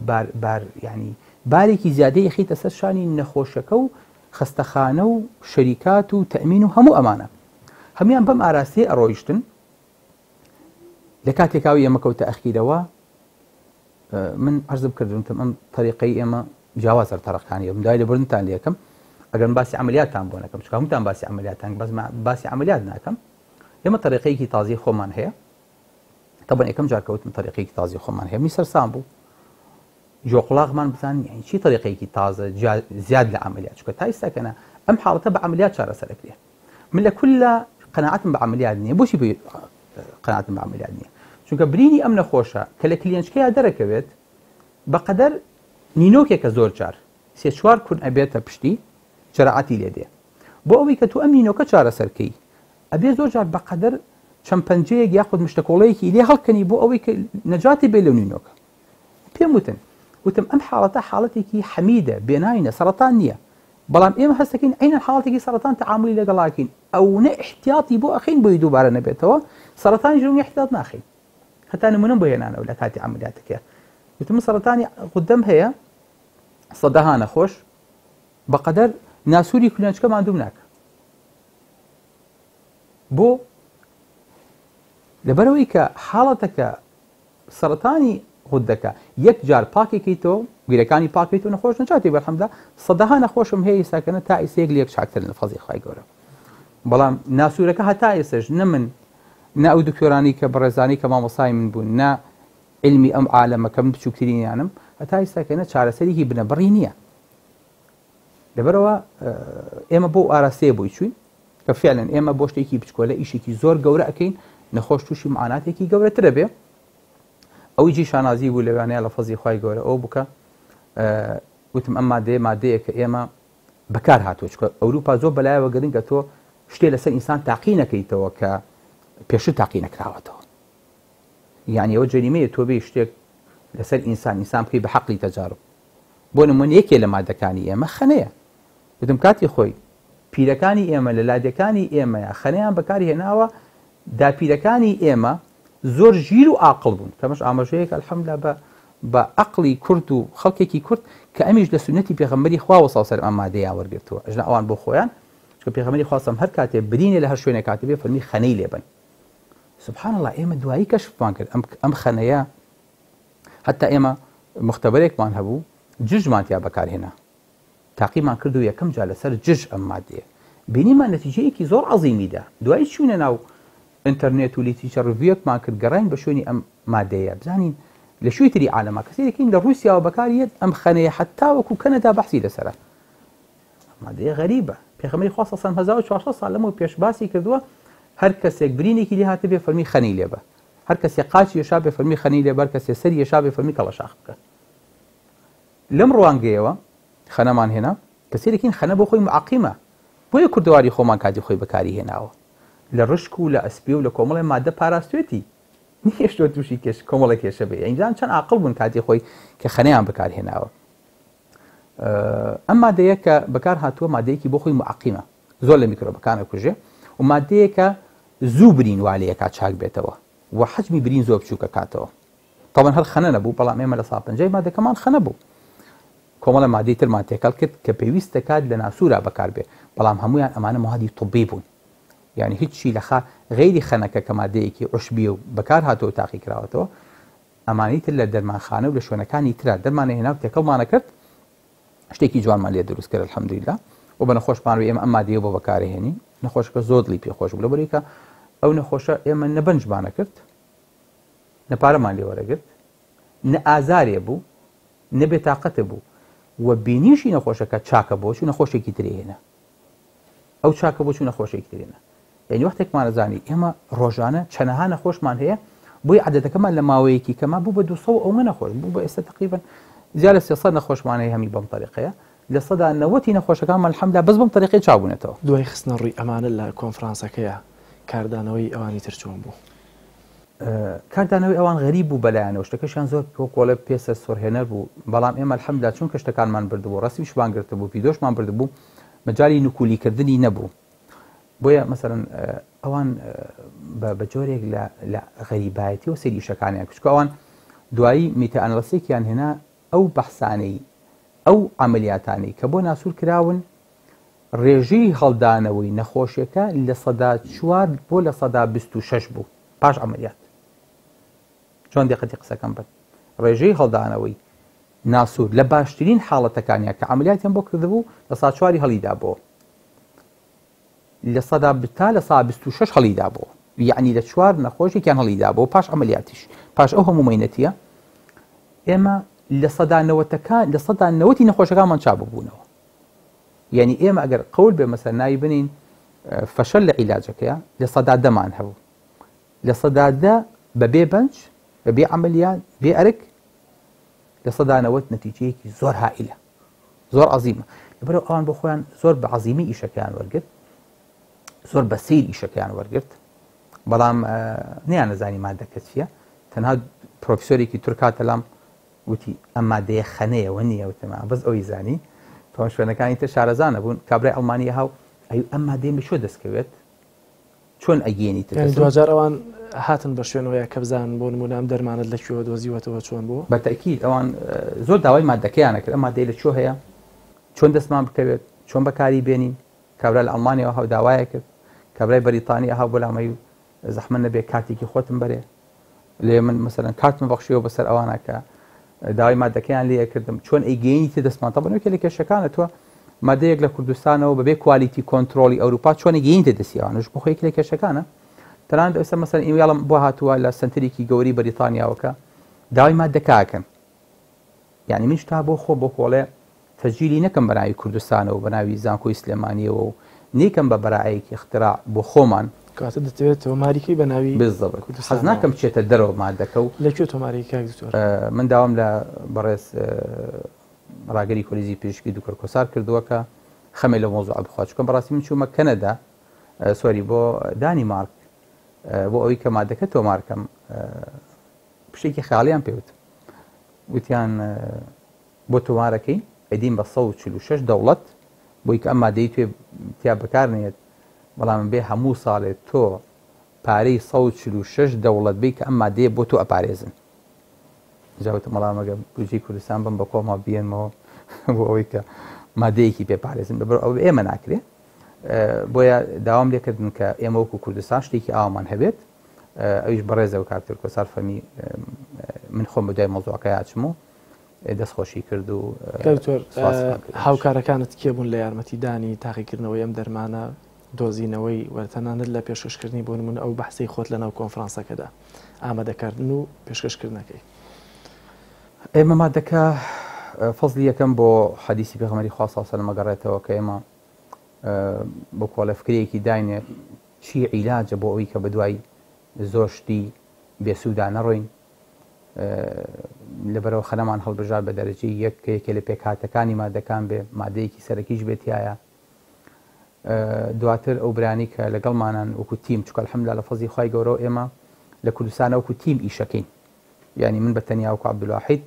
بار بار یعنی بارێکی زیادەی ئەخیتە سەر شانی نەخۆشەکە و خەستەخانە و شەریکات و تەمین و هەموو ئەمانە هەموان بەم ئاراستەیە ئەڕۆیشتن لە کاتێکاوی ئێمە کەوتە ئەخیرەوە من عەرزم کردن وتم ئەم تەریقەی ئێمە جیاوازە لە تەرەقەکانی ئێمە داوای لێبوردنتان لێ ئەکەم ئەگەر من باسی عەمەلیاتتان بۆ نەکەم چونکە هەمووتان باسی عەمەلیاتتان بەس باسی عەمەلیات ناکەم ئێمە تەریقەیەکی تازەی خۆمان هەیە تەبەن یەکەم جار کە وتم تەریقەیەکی تازەی خۆمان هەیە منی سەرسام بوو جۆ قوڵاغمان بزانین یعنی چی تەریقەیەکی تازە زیاد لە عەمەلیات چونکە تا ئیستا کەنە ئەم حاڵەتە بە عەمەلیات چارەسەر ئەکرێ من لە کولە قەناعەتم بە عەمەلیات نییە بۆچی قەناعەتم بە عەمەلیات نییە چونکە برینی ئەم نەخۆشە کە لە کلێنچکەیا دەرەکەوێت بەقەدەر نینۆکێکە زۆر جار سێ چوار کون ئەبێتە پشتی جەراعەتی لێ دێ بۆ ئەوەی کە تۆ ئەم نینۆکە چارەسەرکەی ئەبێ زۆر جار بەقەدەر چەند پەنجەیەک یاخود مشتەکۆڵەیەکی لێ هەڵکەنی بۆ ئەوەی کە نەجاتی بێ لەو نینۆکە پێم وتن وتم ئەم حاڵەتە حاڵەتێکی حەمیدە بێناینە سەرەتان نییە بەڵام ئێمە هەست دەکەین عەینەن حاڵەتێکی سەرەتان تەعامولی لەگەڵ ئەکەین ئەونە ئیحتیاتی بۆ ئەخەین بۆی دووبارە نەبێتەوە سەرەتانیش ئەونە ئیحتیاط ناخەین هەتا نمونەم بۆ هێنانەوە لە کاتی عەمەلیاتەکەیا وتم من سەرەتانی غودەم هەیە سەدەها نەخۆش بەقەدەر ناسوری کولێنچکە ماندووم ناکە بۆ لەبەرەوەی کە حاڵەتەکە سەرەتانی غودەکە یەک جار پاکی کەیتەوە گرێکانی پاک کەیتەوە نەخۆش نەجاتی بەرحەمدا سەدەها نەخۆشم هەیە ئیساکەنە تا ئیسە یەک لە یەک چاکترن لە فەزڵی خوای گەورە بەڵام ناسوورەکە هەتا ئێسش نە من نە ئەو دکتۆرانی کە بەڕێزانی کە مامۆسای من بوون نە علمی ئەم عالەمە کە من بچووکترینیانم هەتا ئیساکەنە چارەسەرێکی بنەبڕی نییە لەبەرەوە ئێمە بۆ ئاراستەیە بۆی چوین کە فعلەن ئێمە بۆ شتێکی بچکۆلە ئیشێکی زۆر گەورە ئەکەین نەخۆش تووشی معاناتێکی گەورەترە بێ ئەوی جی شانازی بوو لەوانەیە لە فەزی خوای گەورە ئەو بکە وتم ئەم مادەیە مادەیە کە ئێمە بەکار هاتووە چکە ئەوروپا زۆر بەلایەوە گرنگە تۆ شتێ لەسەر ئینسان تاقی نەکەیتەوە کە پێشتر تاقی نەکراوەتەوە یعنی ئەوە جەریمەیە تۆ بێ شتێک لەسەر ئینسان ئینسان بکەی بە حەقلی تەجارب بۆ نمونە یەکێ لە مادەکانی ئێمە خەنەیە وتم کاتی خۆی پیرەکانی ئێمە لە لادێکانی ئێمەیا خەنەیان بەکار هێناوە داپیرەکانی ئێمە زۆر ژیر و ئاقڵ بوون کەمەش ئاماژەیەکە الحمدللە بە بە ئەقڵی کورد و خەڵکێکی کورد کە ئەمیش لە سوننەتی پێغەمبەری خوا وە سەڵ سەلەم ئەم مادەیان وەرگرتووە ئەژنا ئەوان بۆ خۆیان چونکە پێغەمبەری خوا سەم هەر کاتێ برینێ لە هەر شوێنێک هاتبێ فەرمی خەنەی لێ بەن سبحان اللە ئێمە دوایی کەشفمان کرد ئەم ئەم خەنەیە حتا ئێمە مختبەرێکمان هەبوو جژمان تیا بەکارهێنا تاقیمان کرد و یەکەم جار لەسەر جژ ئەم مادەیە بینیمان نەتیجەیەکی زۆر عەزیمی دا، دوایی چووینە ناو ئینتەرنێت و literature review ەکمان کرد گەڕاین بە شوێنی ئەم مادەیە بزانین لە شوێی تری عالەما کە سەیرەکەین لە ڕووسیاوە بەکاری یەت ئەم خەنەیە حەتا وەکو کەنەدا بەحسی لەسەرە مادەیە غەریبە پێغەمبەری خوا صلی اللە علیه و سلم 1400 ساڵ لەمەو پێش باسی کردووە. هەر کەسێک برینێکی لێ هاتبێ فەرمی خەنەی لێ بە، هەر کەسێ قاچی یەشابێ فەرمی خەنەی لێ بە، هەر کەسێ سەری یەشابێ فەرمی کەڵەشاخ بکە. لەم ڕوانگەیەوە خەنەمان هێنا کە سەیرەکەین خەنە بۆ خۆی معەقیمە، بۆیە کوردەواری خۆمان کاتی خۆی بەکاری هێناوە. لە ڕشک و لە ئەسپێ و لە کۆمەڵێ ماددە پاراستوێتی. نەیهێشتووە تووشی کێش کۆمەڵێک کێشە بێ. یانی بزانن چەند عاقڵ بوون کاتی خۆی کە خەنەیان بەکار هێناوە. ئەم مادەیە کە بەکار هاتووە مادەیەکی بۆ خۆی معقیمە زۆر لە میکرۆبەکان ئەکوژێ و مادەیەکە زوو برین وا لێکا چاک بێتەوە و حەجمی برین زۆر بچووکە کاتەوە تاوان هەر خەنە نەبوو بەڵام ئێمە لە سا پەنجای مادەکەمان خەنە بوو کۆمەڵە مادەی ترمان تێکەڵ کرد کە پێویست دەکات لە ناسوورا بەکاربێ بەڵام هەمویان ئەمانە موادی طبی بوون یعنی هیچی لەخا غەیری خەنەکە کە مادەیەکی عشبیە و بەکار هاتەوە تاقی کراوەتەوە ئەمانی تر لە دەرمانخانە و لە شوێنەکانی ترا دەرمانە هێنا و تێکەڵمانە کرد شتێکی جوانمان لێ دروست کرد الحمدللە و بە نەخۆشمان و ئێمە ئەم مادەیە بۆ بەکارهێنین نەخۆشەکە زۆر دڵی پێ خۆش بوو لەبەرئەوەی کە ئەو نەخۆشە ئێمە نە بەنجمانە کرد نە پارەمان لێ وەرەگرت نە ئازارێ بوو نە بێتاقەتە بوو و بینیشی نەخۆشەکە چاکە بۆ چوو نەخۆشێکی تری هێنا ئەو چاکە بۆ چوو نەخۆشێکی تری هێنا یعنی وەختێکمان ئەزانی ئێمە ڕۆژانە چەنەها نەخۆشمان هەیە بۆی عەدەدەکەمان لە ماوەیەکی کەما بوو بە 200 ئەومە نەخۆش بوو بە ئێستا تقریبا زیاد لە 300 نەخۆشمان هەیە هەمی بەم طریقەیە 90% نەخۆشەکانمان الحمدلله بەس بەم طریقەی چاوبوونەتەوە. دوای خستنە ڕووی ئەمانە لە کۆنفرانسەکەیا کاردانەوەی ئەوانی تر چۆن بوو؟ کاردانەوەی ئەوان غەریب بوو بەلایانەوە شتەکەشیان زۆر وەکۆڵێ پێ سەرسوڕهێنەر بوو بەڵام ئێمە الحمدلله چونکە شتەکانمان بردبوو ڕەسمیشمان گرتبوو ڤیدۆشمان بردبوو مەجالی نکولیکردنی نەبوو بۆیە مەسەلەن ئەوان بە جۆرێک لە غەریبایەتی و سەیری ئیشەکانیان کرد چونکە ئەوان دوایی meta analysis ێکیان هێنا ئەو بەحسانەی ئەو عەمەلیاتانەی کە بۆ ناسوور کراون ڕێژەی هەڵدانەوەی نەخۆشیەکە 4% بۆ 26% بوو پاش عەمەلیات چۆن دقەتی قسەکەم بن ڕێژەی هەڵدانەوەی ناسوور لە باشترین حاڵەتەکانیان کە عەمەلیاتیان بۆ کردبوو 4% هەڵیدابەوە لە سەدا تا 26% هەڵیدابەوە یەعنی لە چوار نەخۆش یەکیان هەڵیدابەوە پاش عەمەلیاتیش پاش ئەو هەموو مەینەتیە ئێمە لە نەوەتەکان 90% نەخۆشەکانمان چاک ببوونەوە یعنی ئێمە ئەگەر قەول بێ مەسەر ناوی بنین فەشەل لە عیلاجەکەیە 10% مان هەبوو 10% بەبێ بەنج بەبێ عەمەلیات بێ ئەرک 90% نەتیجەیەکی زۆر هائیلە زۆر عەزیمە لەبەرئەوە ئەوان بۆ خۆیان زۆر بە عەزیمی ئیشەکەیان وەرگرت زۆر بە سیر ئیشەکەیان وەرگرت بەڵام نیانەزانی مادەکە چییە تەنها پرۆفیسۆرێکی تورک هاتە لام وتی ئەم مادەیە خەنەیەوە نییە وتم بەس ئەوی زانی تۆ شوێنەکانی تر شارەزانە بوون کابرای ئەڵمانی هاو ئەی ئەم مادەیە بە دەستکەوێت چۆن ئەگەیەنیتە یانی دەستم؟ دواجار ئەوان هاتن بە شوێنەوەیا کە بزانن بۆ نموونە ئەم دەرمانەت لە کوێوە دۆزیوەتەوە چۆن بوو؟ بە تەئکید ئەوان زۆر داوای ماددەکەیان ئەکرد ئەم ماددەی لە کوێ هەیە؟ چۆن دەستمان بکەوێت؟ چۆن بەکاری بێنین؟ کابرا لە ئەڵمانیاوە هاو داوای کرد کابرای بەریتانی ئەها بۆ لامەی زەحمەت نەبێ کارتێکی خۆتم بەرێ لێ من مەسەلەن کارتم بەخشیەوە بەسەر ئەوانە کە داوای مادەکەیان لێ کردم چۆن ئەیگەیەنیتە دەستمان تەبەن یەکێ لە کێشەکانە تۆ مادەیەک لە کوردستانەوە بەبێ quality control ی ئەوروپا چۆن ئەیگەیەنیتە دەستی ئەوانەش بۆ خۆی یەکێ لە کێشەکانە تەنانەت ئێستا مەسەلەن ئیمەیڵم بۆ هاتووە لە سەنتەرێکی گەورەی بەریتانیاوە کە داوای مادەکە ئەکەن یانی منیش تا بۆ خۆم بۆ کۆڵێ تەسجیلی نەکەم بە ناوی کوردستانەوە بە ناوی زانکۆی سلێمانیەوە و نەیکەم بە بەرائەیەکی اختراع بۆ خۆمان. کەواتە دەتەوێت تۆماری کەی بە ناوی بالضبط حەز کوردستانەوە. ناکەم بچێتە دەرەوە مادەکە و. لە کوێ تۆماری کاک دکتۆر؟ من داوام لە بەڕێز ڕاگری کۆلیجی پزیشکی دکتۆر کۆسار کردووە کە خەمێ لەو مەوزوعە بخوات چونکە بەڕاستی من چوومە کەنەدا sorry بۆ دانیمارک بۆ ئەوەی کە مادەکە تۆمار کەم شتێکی خەیاڵیان پێ وتم وتیان بۆ تۆمارەکەی ئەدین بە 146 دەوڵەت بۆی کە ئەم مادەی توێ تیا بەکار نێت بەڵام بێ هەموو ساڵێ تۆ پارەی 146 دەوڵەت بی کە ئەم مادەیە بۆ تۆ ئەپارێزن جا وتم وەڵام ئەگەر بودجەی کوردستان بم بە کۆما بیێنمەوە بۆ ئەوەی کە مادەیەکی پێ پارێزن بەبەر ئەو ئێمە ناکرێ بۆیە داوام لێکردن کە ئێمە وەکو کوردستان شتێکی ئاوامان هەبێت ئەویش بەڕێزەوە کاک تورکۆسار فەرمی من خۆم بە دوای مەوزوعەکەیا ئەچم و دەستخۆشی کرد و کاک دکتۆر هاوکارەکانت کێ بوون لە یارمەتیدانی تاقیکردنەوەی ئەم دەرمانە دۆزینەوەی و تەنانەت لە پێشکەشکردنی بۆ نمونە ئەو بەحسەی خۆت لەناو کۆنفرانسەکەدا ئامادەکردن و پێشکەشکردنەکەی؟ ئێمە مادەکە فەزلی یەکەم بۆ حەدیسی پێغەمبەری خوا صلی الله علیه و سلم ئەگەڕێتەوە کە ئێمە بۆ کۆڵێ فکرەیەکی داینێ. چی عیلاجە بۆ ئەوی کە بەدوای زۆر شتی بێسوودا نەڕۆین. لەبەرئەوە خەنەمان هەڵبژارد بە دەرەجەی یەک کە یەکێ لە پێکهاتەکانی مادەکان بێ، مادەیەکی سەرەکیش بێ تیایا. دواتر ئەو برانی کە لەگەڵمانان وەکو تیم، چونکە الحمدللە لە فەزلی خوای گەورەوە ئێمە لە کوردستانە وەکو تیم ئیشەکەین، یانی من بە تەنیا وەکو عەبدولواحید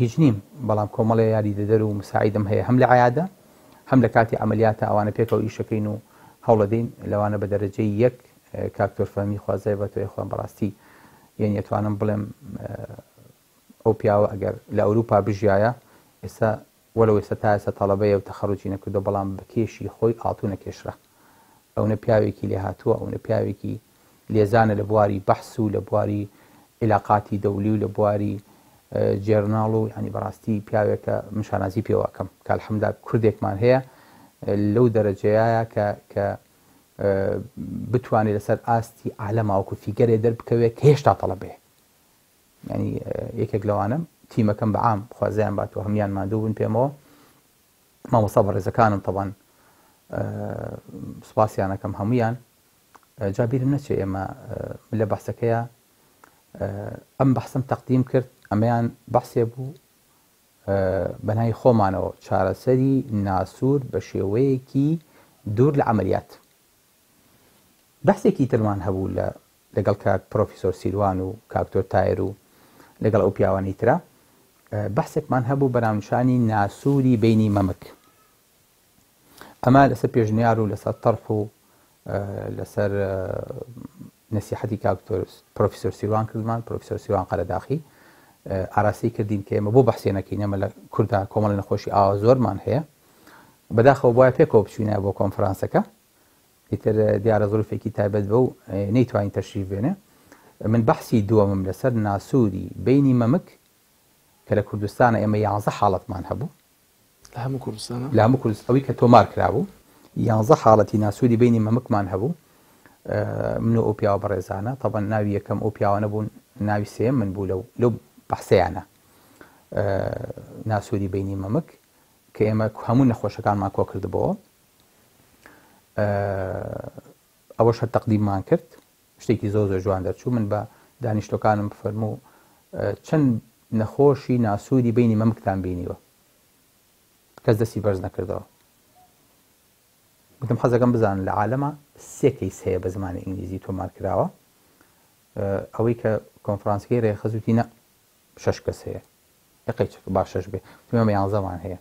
هیچ نیم، بەڵام کۆمەڵێ یاریدەدەر و مساعیدم هەیە هەم لە عیادە هەم لە کاتی عەمەلیاتە ئەوانە پێکەوە ئیشەکەین و هەوڵەدەین، لەوانە بە دەرەجەی یەک کاک تۆر فەهمی خوا زای بە تۆ یخوان بەڕاستی یەنی ئەتوانم بڵێم ئەو پیاوە ئەگەر لە ئەوروپا بژیایە ئێستا وەلو ئێستا تا ئێستا تەڵەبەیە و تەخەڕوجی نەکردو بەڵام بە کێشی خۆی ئاڵتو نەکێشرا ئەونە پیاوێکی لێهاتووە ئەونە پیاوێکی لێزانە لە بواری بەحس و لە بواری عیلاقاتی دەولی و لە بواری journal و یعنی بەڕاستی پیاوێکە من شانازی پێوە ئەکەم کە الحمدلله کوردێکمان هەیە لەو دەرەجەیە کە کە بتوانێت لەسەر ئاستی عالەما وەکو figure ێ دەربکەوێت کە هێشتا تەڵەبەیە یعنی یەکێک لەوانە تیمەکەم بە عام خوازیان بات و هەمان ماندوو بوون پێمەوە مامۆستا بەڕێزەکانم تەبان سوپاسیانەکەم هەمویان جا بیرم نەچێ ئێمە لە بەحسەکەیە ئەم بەحسم تەقدیم کرد ئەمەیان بەحسێ بوو بەناوی خۆمانەوە چارەسەری ناسوور بە شێوەیەکی دوور لە عەمەلیات. بەحسێکی ترمان هەبوو لە لەگەڵ کاک پرۆفیسۆر سیروان و کاکتۆر تایر و لەگەڵ ئەو پیاوانەی ترا بەحسێکمان هەبوو بە ناونیشانی ناسووری بەینی مەمک. ئەمە لەسەر پێشنیار و لەسەر تەرح و لەسەر نەسیحەتی کاک پرۆفیسۆر سیروان کردمان، پرۆفیسۆر سیروان قەرەداخی ئاراستەی کردین کە ئێمە بۆ بەحسێ نەکەین، ئێمە لە کوردا کۆمەڵی نەخۆشی ئاوا زۆرمان هەیە. بەداخەوە بۆیە پێکەوە بچوینە بۆ کۆنفرانسەکە، ئیتر دیارە زروفێکی تایبەت بەو نەیتوانی تەشریف بێنێ. من بەحسی دووەمم لەسەر ناسوری بینی مەمک کە لە کوردستانە ئێمە یانزە حاڵەتمان هەبوو. لە هەموو کوردستانە؟ لە هەموو کوردستان ئەوەی کە تۆمار کرابوو یانزە حاڵەتی ناسوری بینی مەمکمان هەبوو من و ئەو پیاوە بەڕێزانە تەبەن ناوی یەکەم ئەو پیاوانە بوون ناوی سێم من بوو لەو لەو بەحسەیانە ناسوری بینی مەمک کە ئێمە هەموو نەخۆشەکانمان کۆ کردبەوە ئەوەش هەر تەقدیممان کرد شتێکی زۆر زۆر جوان دەرچوو من بە دانیشتوەکانم فەرموو چەند نەخۆشی ناسوری بینی مەمکتان بینیوە کەس دەستی بەرز نەکردەوە گوتم حەزەکەم بزانن لە عالەما سێ case هەیە بە زمانی ئینگلیزی تۆمار کراوە ئەوەی کە کۆنفرانسەکەی ڕێکخست وتی نە شەش کەس هەیە ئەقەی چەک با شەش بێ وتم ئێمە یانزەمان هەیە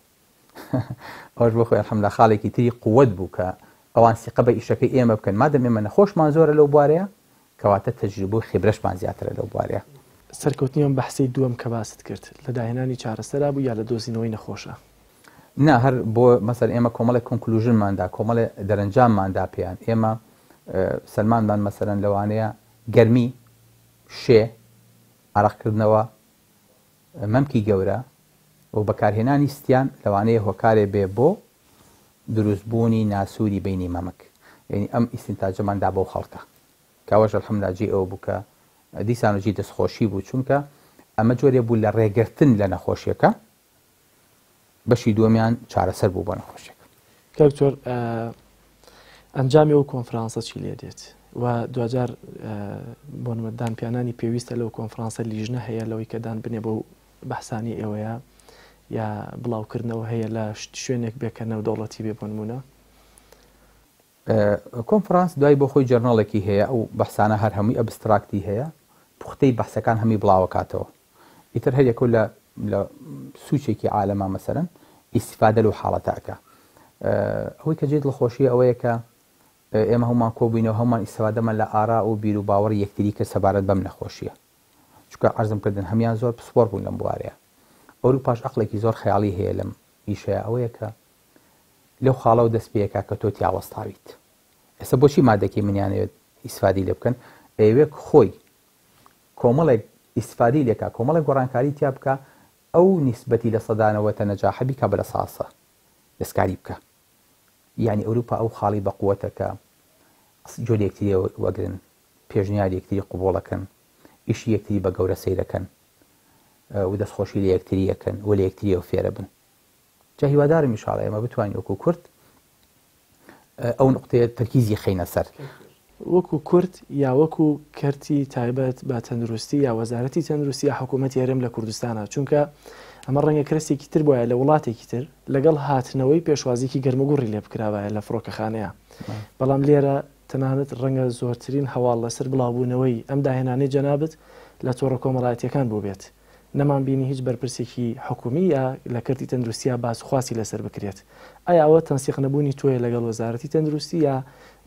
ئەوەش بۆ خۆی الحمدلله خاڵێکی تری قوت بوو کە ئەوان سیقە بە ئیشەکەی ئێمە بکەن مادەم ئێمە نەخۆشمان زۆرە لەو بوارەیە کەواتە تەجروبە و خیبرەشمان زیاترە لەو بوارەیە. سەرکەوتنی ئەم بەحسەی دووەم کە باست کرد لە داهێنانی چارەسەرا بوو یا لە دۆزینەوەی نەخۆشە؟ نا هەر بۆ مەسەلەن ئێمە کۆمەڵێک conclusion مان دا کۆمەڵێ دەرەنجاممان دا پێیان ئێمە سەلماندمان مەسەلەن لەوانەیە گەرمی، شێ، ئارەقکردنەوە، مەمکی گەورە و بەکارهێنانی ستیان لەوانەیە هۆکارێ بێ بۆ دروست بوونی ناسوری بەینی مەمک یەعنی ئەم ئیستینتاجەمان دا بەو خەڵکە کە ئەوەش الحمدللە جێی ئەوە بوو کە دیسان و جێی دەستخۆشی بوو چونکە ئەمە جۆرێ بوو لە ڕێگرتن لە نەخۆشیەکە بەشی دووەمیان چارەسەر بوو بۆ نەخۆشیەکە. کاک دکتۆر ئەنجامی ئەو کۆنفرانسە چی لێ دێت و دواجار بۆ نمە دانپیانانی پێویستە لەو کۆنفرانسە لیژنە هەیە لەوەی کە دان بنێ بۆ بەحسانی ئێوەیە یا بڵاوکردنەوە هەیە لە شوێنێک بێ کە نێودەوڵەتی بێ بۆ نمونە؟ کۆنفرانس دوای بۆ خۆی journal ێکی هەیە ئەو بەحسانە هەر هەمووی abstract ی هەیە پوختەی بەحسەکان هەمی بڵاوەکاتەوە ئیتر هەر یەکەو لە لە سوچێکی عالەما مەسەلەن ئیستیفادە لەو حاڵەتە ئەکا ئەوەی کە جێی دڵخۆشیە ئەوەیە کە ئێمە هەمومان کۆبووینەوە هەمومان ئیستیفادەمان لە ئارا و بیر و باوەڕی یەکتری کرد سەبارەت بەم نەخۆشیە چونکە عەرزم کردن هەمیان زۆر پسپۆر بوون لەم بوارەیە ئەوروپاش ئەقڵێکی زۆر خەیاڵی هەیە لەم ئیشەیە ئەوەیە کە لەو خاڵەوە دەست پێکا کە تۆ تیا وەستاویت ئێستا بۆچی مادەکەی منیانەوێت ئیسفادی لێ بکەن ئەیەوێت خۆی کۆمەڵێک ئیستفادەی لێ کا، کۆمەڵێک گۆڕانکاری تیا بکا، ئەو نیسبەتی 90% نەجاحە بیکا بە 100% دەستکاری بکا. یانی ئەوروپا ئەو خاڵی بە قوەتە کە گوێ لە یەکتری وەگرن، پێشنیاری یەکتری قبوڵ ئەکەن، ئیشی یەکتری بە گەورە سەیرەکەن و دەستخۆشی لە یەکتری ئەکەن و لە یەکتریەوە فێرەبن. جا هیوادارم ئیشاڵا ئێمە بتوانین وەکو کورد ئەو نوقتەیە تەرکیزی خەینە سەر. وەکو کورد یا وەکو کەرتی تایبەت بە تەندروستی یا وەزارەتی تەندروستی یا حکوومەتی هەرێم لە کوردستانە چونکە ئەمە ڕەنگە کرەسێکی تر بواە لە وڵاتێکی تر لەگەڵ هاتنەوەی پێشوازیکی گەرموگوڕی لێ بکراوایە لە فڕۆکەخانەیە بەڵام لێرە تەنانەت ڕەنگە زۆرترین هەواڵ لەسەر بڵاوبوونەوەی ئەم داهێنانەی جەنابت لە تۆڕە کۆمەڵایەتیەکان بووبێت نەمان بینی هیچ بەرپرسێکی حکومی یا لە کەرتی تەندروستیا باس و خواسی لەسەر بکرێت. ئایا ئەوە تەنسیق نەبوونی تۆیە لەگەڵ وەزارەتی تەندروستی یا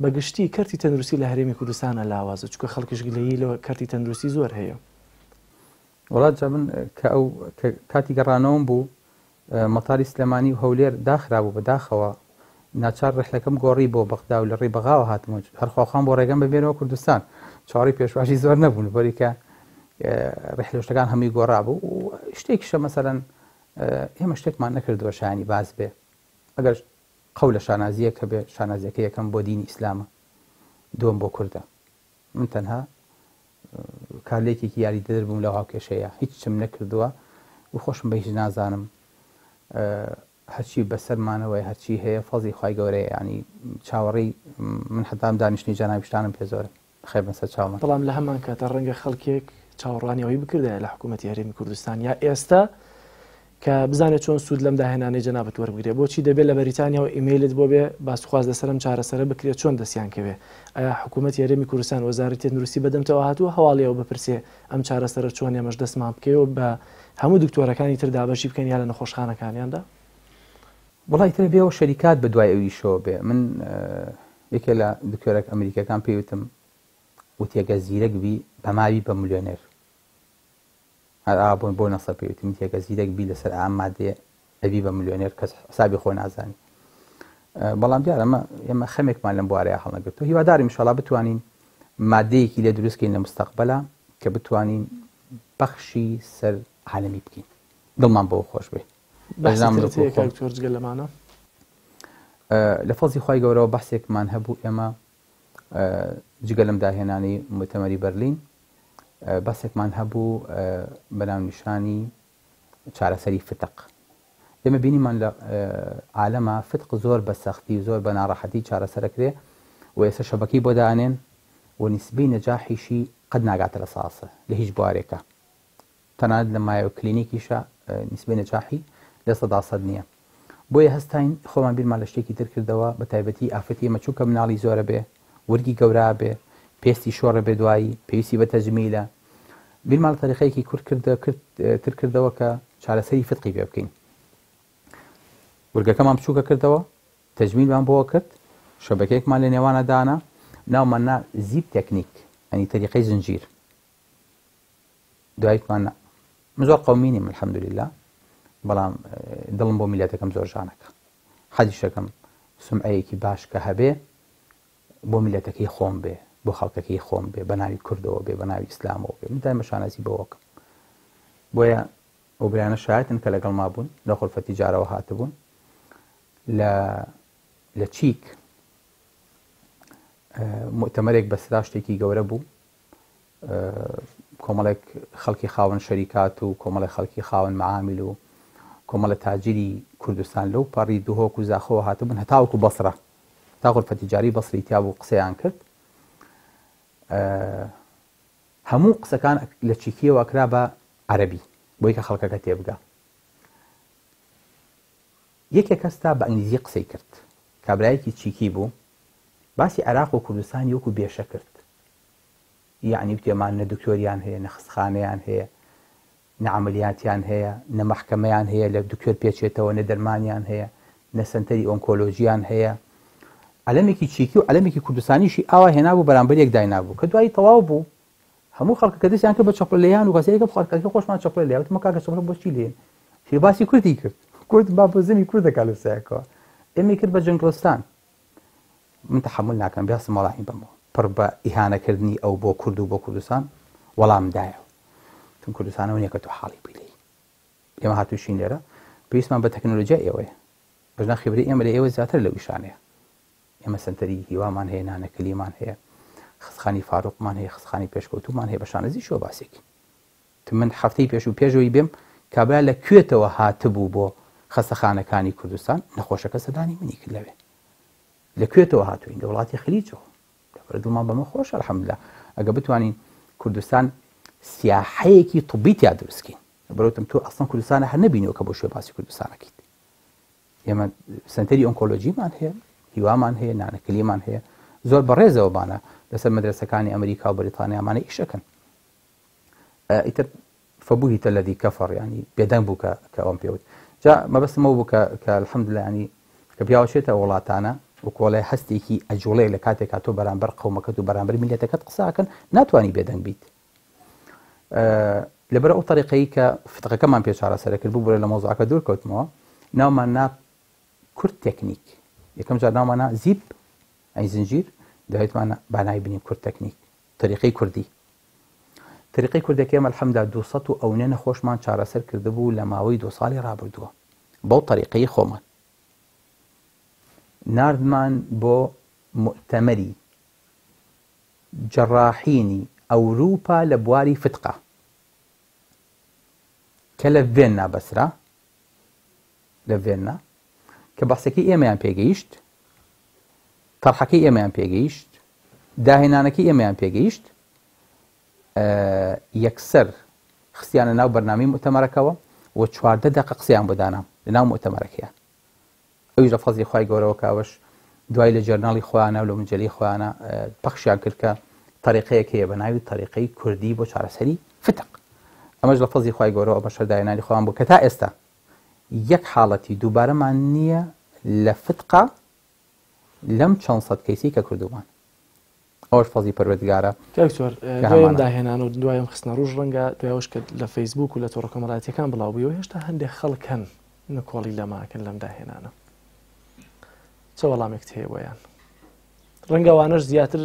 بە گشتی کەرتی تەندروستی لە هەرێمی کوردستانا لاوازە چونکە خەڵکیش گلەیی لە کەرتی تەندروستی زۆر هەیە؟ وەڵا جا من کە ئەو کە کاتی گەڕانەوەم بوو مەتاری سلێمانی و هەولێر داخرابوو بەداخەوە ناچار ڕحلەکەم گۆڕی بۆ بەغدا و لە ڕێی بەغاوە هاتمەوە هەر خواخوام بۆ ڕێگەم ببێنەوە کوردستان چاوەڕێی پێشوازی زۆر نەبوون بەری کە ڕحلە شتەکان هەمووی گۆڕابوو و شتێکیشە مەسەلەن ئێمە شتێکمان نەکردووە شایانی باس بێ ئەگەر قەولە شانازیەک هەبێ شانازیەکە یەکەم بۆ دینی ئیسلامە دووەم بۆ کوردە من تەنها کارلێکێکی یاریدەدەر بووم لەو هاوکێشەیە هیچم نەکردووە و خۆشم بە هیچ نازانم هەرچی بەسەرمانەوەی هەرچی هەیە فەزی خوای گەورەیە یانی چاوەڕێی من حەتا ئەم دانیشتنی جەنابیشتانم پێ زۆرە بەخێر بن سەر چاومان. بەڵام لە هەمان کاتا ڕەنگە خەڵکێک چاوەڕوانی ئەوەی بکردایە لە حکوومەتی هەرێمی کوردستان یا ئێستا کە بزانێت چۆن سوود لەم داهێنانەی جەنابت وەربگرێ بۆچی دەبێت لە بەریتانیاوە ئیمەیلت بۆ بێ باسوخواز لەسەر ئەم چارەسەرە بکرێت چۆن دەستیان کەوێ ئایا حکوومەتی هەرێمی کوردستان وەزارەتی تەندروستی بەدەمتەوە هاتووە هەواڵی ئەوە بپرسێ ئەم چارەسەرە چۆن ئێمەش دەستمان بکەوێ و بە هەموو دکتۆرەکانی تر دابەشی بکەن یا لە نەخۆشخانەکانیاندا؟ وەڵا ئیتر ئەبێ ئەو شەریکات بە دوای ئەویشەوە بێ من یەکێ لە دکتۆرەک ئەمریکیەکان پێی وتم وتی ئەگەر زیرەک بی بەماوی بە ملیۆنێر هەر ئا بۆ بۆ نەسە پێی وتم وتی ئەگەر زیرەک بی لەسەر ئام مادەیە ئەبی بە ملیۆنێر کەس حسابی خۆ نازانی بەڵام دیارە ئەمە ئێمە خەمێکمان لەم بوارەیە هەڵنەگرتو هیوادارم ئینشاڵا بتوانین مادەیەکی لێ دروستکەین لە مستەقبەلا کە بتوانین بەخشی سەر عالەمی بکەین دڵمان بەوە خۆش بێ. بەحسی ترت هەیە کاک دکتۆر جگە لەمانە؟ لە فەزی خوای گەورەوە بەحسێکمان هەبوو ئێمە جگە لەم داهێنانی موتەمەری بەرلین بەسێکمان هەبوو بە ناونیشانی چارەسەری فتق ئێمە بینیمان لە عالەما فتق زۆر بە سەختی و زۆر بە ناڕەحەتی چارەسەرەکرێ و ئێستا شەبەکەی بۆ دانێن و نیسبەی نەجاحیشی قەت ناگاتە لە ساسە لە هیچ بوارێکە تەنانەت لە مایۆ کلینیکیشا نیسبەی نەجاحی 100% نییە بۆیە هەستاین خۆمان بیرمان لە شتێکی تر کردەوە بە تایبەتی ئافرەتی ئێمە چونکە مناڵی زۆرە بێ ورگی گەورە بێ پێستی شۆڕە بێ دوایی پێویستی بە تەجمیلە بیرمان لە تەریقەیەکی کورت کردە کرد تر کردەوە کە چارەسەری فتقی پێ بکەین ورگەکەمان بچووکە کردەوە تەجمیلمان بۆ کرد شەبەکەیەکمان لە نێوانە دانا ناومان نا zip technique ئەنی تەریقەی زنجیر دوایتمان نا من زۆر قومی نیم الحمدلله بەڵام دڵم بۆ میلەتەکەم زۆر ژانەکە حەزیشەکەم سمعەیەکی باش کە هەبێ بۆ میلەتەکەی خۆم بێ بۆ خەڵکەکەی خۆم بێ بە ناوی کوردەوە بێ بە ناوی ئیسلامەوە بێ من دایمە شانازی بەوەکەم بۆیە ئەو برایانە شایەتن کە لەگەڵ ما بوون لە غرفە تیجارەوە هاتبوون لە لە چیک مؤتەمەرێک بەسرا شتێکی گەورە بوو کۆمەڵێک خەڵکی خاوەن شەریکات و کۆمەڵێک خەڵکی خاوەن مەعامیل و کۆمەڵە تاجری کوردستان لەو پەڕی دهۆک و زاخۆوە هاتبوون هەتاوەکو بەسرە تا غرفە تیجاری بەسری تیا بوو قسەیان کرد هەموو قسەکان لە چیکیەوە کرا بە عەربی بۆی کە خەڵکەکە تێبگا یەکێک هەستا بە ئینگلیزی قسەی کرد کابرایەکی چیکی بوو باسی عێراق و کوردستانی وەکو بێشە کرد یەعنی وتێمان نە دکتۆریان هەیە نە خستخانەیان هەیە نە عەمەلیاتیان هەیە نە مەحکەمەیان هەیە لە دکتۆر پێچێتەوە نە دەرمانیان هەیە نە سەنتەری ئۆنکۆلۆجیان هەیە عەلەمێکی چیکی و عەلەمێکی کوردستانیشی ئاوا هێنابوو بەرامبەر یەک داینابوو کە دوایی تەواو بوو هەموو خەڵکەکە دەستیان کرد بە چەپڵە لێیان و کەسێکە خەڵکەکە خۆشمان چەپڵە لێ وتم کاکە چەپڵە بۆ چی لێن شی باسی کوردی کرد کورد با بۆ زمی کوردەکە لە سایەکەوە ئێمەی کرد بە جەنگڵستان من تەحەمول ناکەم بیاستم وەڵامی بەمەوە پڕ بە ئیهانەکردنی ئەو بۆ کورد و بۆ کوردستان وەڵام دایەوە تم کوردستانەوە نییە کە تۆ حاڵی بووی لێی ئێمە هاتووشین لێرە پێویستمان بە تەکنەلۆژیا ئێوەیە بەژنا خبرەی ئێمە لە ئێوە زیاتر لەو ئیشانەیە ئێمە سەنتەری هیوامان هەیە نانەکلیمان هەیە خستخانی فاروقمان هەیە خستخانی پێشکەوتومان هەیە بە شانەزیشەوە باسێکی من هەفتەی پێشوو پێشەوەی بێم کابرا لە کوێتەوە هاتبوو بۆ خەستەخانەکانی کوردستان نەخۆشەکە سەدانی منی کرد لەوێ لە کوێتەوە هاتووین لە وڵاتی خلیجەوە. لەبەر دڵمان بەمە خۆشە الحمدلله ئەگە بتوانین کوردستان سیاحەیەکی طبی تیا دروستکەین بەرەوتم تۆ ئەسڵەن کوردستانە هەر نەبینیوە کە بۆ شوێ باسی کوردستانەکەیت ئێمە سنتەری ئۆنکۆلۆژیمان هەیە هیوامان هەیە نانەکلیمان هەیە زۆر بەڕێزەوەمانە لەسەر مەدرسەکانی ئەمریکا و بەریتانیامانە ئیشەکەن ئیتر فبهت الذی کفر یانی بێدەنگ بوو کە کە ئەوەم پێ وت جا مەبەستم ئەوە بوو کە کە الحمدلله ینی کە پیاوە چێتە وڵاتانە و کۆڵێ هەستێکی ئەجوڵێ لە کاتێکا تۆ بەرامبەر قەومەکەت و بەرامبەر میلەتەکەت قساکەن ناتوانانی بێدەنگ بیت لەبەر ئەو طریقەی کە فتقەکەمان پێ چارەسەرە کرد ببورە لە مەوزوعەکە دوور کەوتمەوە ناومان نا کورد تەکنیک یەکەم جار ناومان نا زیب ئەی زنجیر دوایتمان بانای بنین کورد تەکنیک تەریقەی کوردی تەریقەی کوردەکە ئێمە الحمدللە 200 و ئەونە نەخۆشمان چارەسەر کردبوو لە ماوەی دوو ساڵی ڕابردووە بەو تەریقەی خۆمان ناردمان بۆ مؤتەمەری جەڕاحینی ئەوروپا لە بواری فتقە کە لە ڤێننا بەسرا لە ڤێننا کە بەحسەکەی ئێمەیان پێگەیشت تەرحەکەی ئێمەیان پێگەیشت داهێنانەکەی ئێمەیان پێگەیشت یەکسەر خستیانە ناو بەرنامەی موئتەمەرەکەوە و 14 دەقە قسەیان بۆ دانام لە ناو موئتەمەرەکەیان ئەویش لە فەزلی خوای گەورەوە کە ئەوەش دوای لە جێرناڵی خۆیانە و لە مجەلەی خۆیانە پەخشیان کرد کە تەریقەیەک هەیە بە ناوی تەریقەی کوردی بۆ چارەسەری فتق ئەمەش لە فەزلی خوای گەورەوە ئەمەش هەر داهێنانی خۆیان بوو کە تا ئێستا یەک حاڵەتی دووبارەمان نییە لە فتقا لەم چەند سەد کەیسەی کە کردوومان ئەوەش فەزلی پەروەردگارە کاک دکتۆر کە دوای ئەم هەمانە. داهێنان و دوای ئەم خستنە ڕووش ڕەنگە دوای ئەوەش کە لە فەیسبووک و لە تۆڕە کۆمەڵایەتییەکان بڵاو بوویەوە هێشتا هەندێک خەڵک هەن نکۆڵی لەمە ئەکەن لەم داهێنانە چە وەڵامێکت هەیە بۆیان؟ ڕەنگە ئەوانەش زیاتر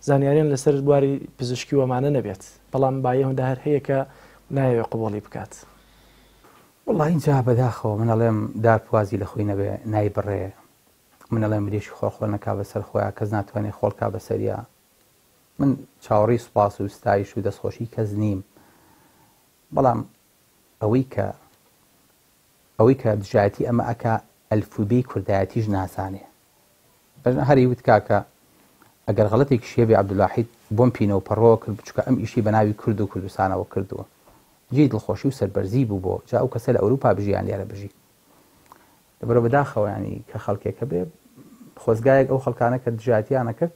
زانیاریان لەسەر بواری پزیشکی و ئەمانە نەبێت بەڵام بایە هەندە هەر هەیە کە نایەوێ قبوڵی بکات. وەڵا ئینجا بەداخەوە من ئەڵێم دار پوازی لە خۆی نەبێ نایبڕێ من ئەڵێم مریشک خۆڵ خۆڵ نەکا بەسەر خۆیا کەس ناتوانێ خۆڵ کا بەسەریا من چاوەڕێی سوپاس و ستایش و دەستخۆشی کەس نیم بەڵام ئەوەی کە ئەوەی کە دژایەتی ئەمە ئەکا ئەلفوبێی کوردایەتیش نازانێ ئەژنا هەر ئەیوت کاکە ئەگەر غەڵەتێکیش هەبێ عەبدولواحید بۆم پینە و پەڕۆ کرد چونکە ئەم ئیشەی بە ناوی کورد و کوردستانەوە کردووە جێی دڵخۆشی و سەربەرزی بوو بۆ جا ئەو کەسە لە ئەوروپا بژی یان لێرە بژی لەبەرەوە بەداخەوە ینی کە خەڵکێک هەبێ خۆزگایەک ئەو خەڵکانە کە دژایەتیانە کرد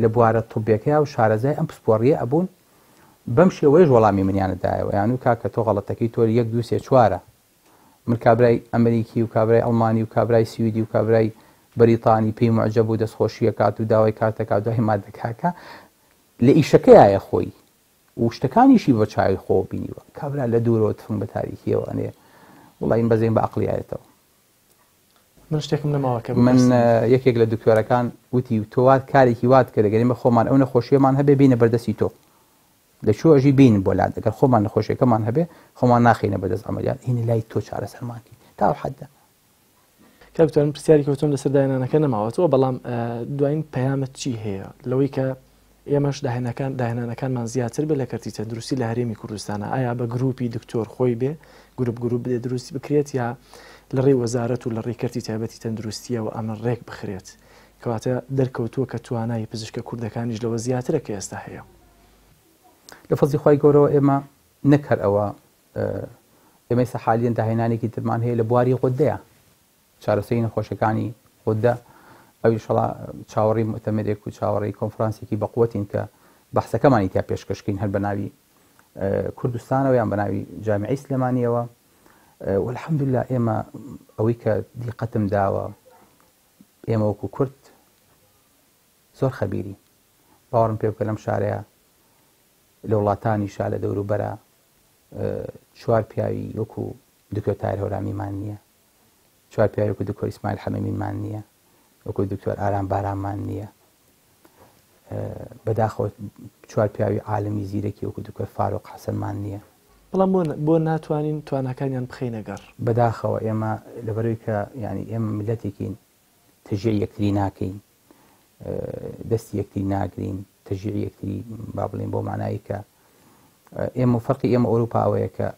لە بوارە طبیەکەیا و شارەزای ئەم پسپۆڕیە ئەبوون بەم شێوەیەش وەڵامی منیانە دایەوە یان و کاکە تۆ غەڵەتەکەی تۆ یەک دوو سێ چوارە من کابرای ئەمریکی و کابرای ئەڵمانی و کابرای سویدی و کابرای بەریتانی پێی موعجەب و دەستخۆشی ئەکات و داوای کارت ئەکات دوای مادە کاکە لە ئیشەکەیایە خۆی و شتەکانیشی بە چاوی خۆوە بینیوە کابرا لە دوورەوە تفنگ بە تاریکیەوە ئەنێ وڵی من بەزەیم بە عەقڵی ئایەتەوە. من شتێکم نەماوە کە من بپرسم. یەکێک لە دکتۆرەکان وتی تۆ وات کارێکی وات کرد گەر ئێمە خۆمان ئەو نەخۆشیەمان هەبێ بێینە بەردەستی تۆ لە کوێ ئەژی بێین بۆ لات ئەگەر خۆمان نەخۆشیەکەمان هەبێ خۆمان ناخەینە بەدەست عەمەلیات هینە لای تۆ چارەسەرمان کەین تا ئەو حەدە. کاک دکتۆر من پرسیاری کەوتم لەسەر داهێنانەکە نەماوەتەوە بەڵام دوایین پەیامت چی هەیە لەوەی کە ئێمەش داهێنەکان داهێنانەکانمان زیاتر بێت لە کەرتی تەندروستی لە هەرێمی کوردستانە ئایا بە گروپی دکتۆر خۆی بێ گروپ گروپ بدێ دروستی بکرێت یا لە ڕێی وەزارەت و لە ڕێی کەرتی تایبەتی تەندروستیەوە ئەمە ڕێک بخرێت کەواتە دەرکەوتووە کە توانای پزیشکە کوردەکانیش لەوە زیاترە کە ئێستا هەیە. لە فەزلی خوای گەورەوە ئێمە نەک هەر ئەوە ئێمە ئێستا حالیەن داهێنانێکی ترمان هەیە لە بواری غودەیە چارەسەری نەخۆشیەکانی غودە ئەویش وەڵا چاوەڕێی موئتەمەرێک و چاوەڕێی کۆنفرانسێکی بەقوەتین کە بەحسەکەمانی تیا پێشکەشکەین هەر بە ناوی کوردستانەوە یان بە ناوی جامیعەی سلێمانیەوە والحمدلله ئێمە ئەوەی کە دیقەتم داوە ئێمە وەکو کورد زۆر خەبیرین باوەڕم پێ بکە لەم شارەیە لە وڵاتانیشا لە دەوروبەرە چوار پیاوی وەکو دکتۆر تاهیر هەورامیمان نییە چوار پیاوی وەکو دکتۆر ئیسماعیل حەمەمینمان نییە وەکو دکتۆر ئارام باراممان نییە بەداخەوە چوار پیاوی عالمی زیرەکی وەکو دکتۆر فاروق حەسەنمان نییە. بەڵام بۆ بۆ ناتوانین تواناکانیان بخەینە گەڕ؟ بەداخەوە ئێمە لەبەرەوەی کە یانی ئێمە میللەتێکین تەشجیعی یەکتری ناکەین دەستی یەکتری ناگرین تەشجیعی یەکتری با بڵێین بۆ مانایی کە ئێمە فەرقی ئێمە ئەوروپا ئەوەیە کە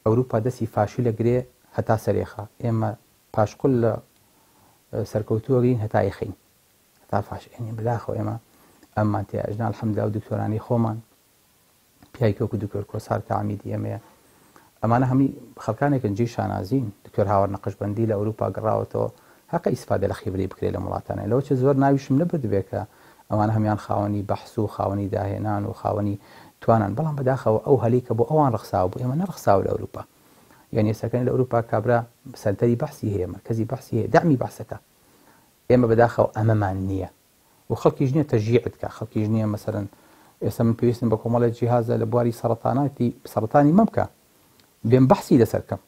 ئەوروپا دەستی فاشیل ئەگرێ هەتا سەرێخا ئێمە پاشقول لە سەرکەوتوو ئەگرین هەتا ئەیخەین هەتا فاش ئێنێ بەداخەوە ئێمە ئەممان تیا ئەژنا الحمدللە ئەو دکتۆرانەی خۆمان پیاوێکی وەکو دکتۆر کۆسار کە عەمیدی ئێمەیە ئەمانە هەمووی خەڵکانێکن جێی شانازین دکتۆر هاوار نەقشبەندی لە ئەوروپا گەڕاوەتەوە هەقە ئیسفادە لە خیبرەی بکرێت لەم وڵاتانە لەوە چێ زۆر ناویشم نەبردبێ کە ئەوانە هەمان خاوەنی بەحس و خاوەنی داهێنان و خاوەنی توانان بەڵام بەداخەوە ئەو هەلی کە بۆ ئەوان ڕەخساوە بۆ ئێمە نەڕەخساوە لە ئەوروپا یعنی ئێستاکەن لە ئەوروپا کابرا سەنتەری بەحسی هەیە مەرکەزی بەحسی هەیە دەعمی بەحسەکە ئێمە بەداخەوە ئەمەمان نییە و خەڵکیش نییە تەشجیعت کا خەڵکیش نییە مەسەلەن ئێستا من پێویستم بە کۆمەڵێک جیهازە لە بواری سەڕەتاناتی سەڕەتانی مەمکە بێم بەحسی لەسەر کەم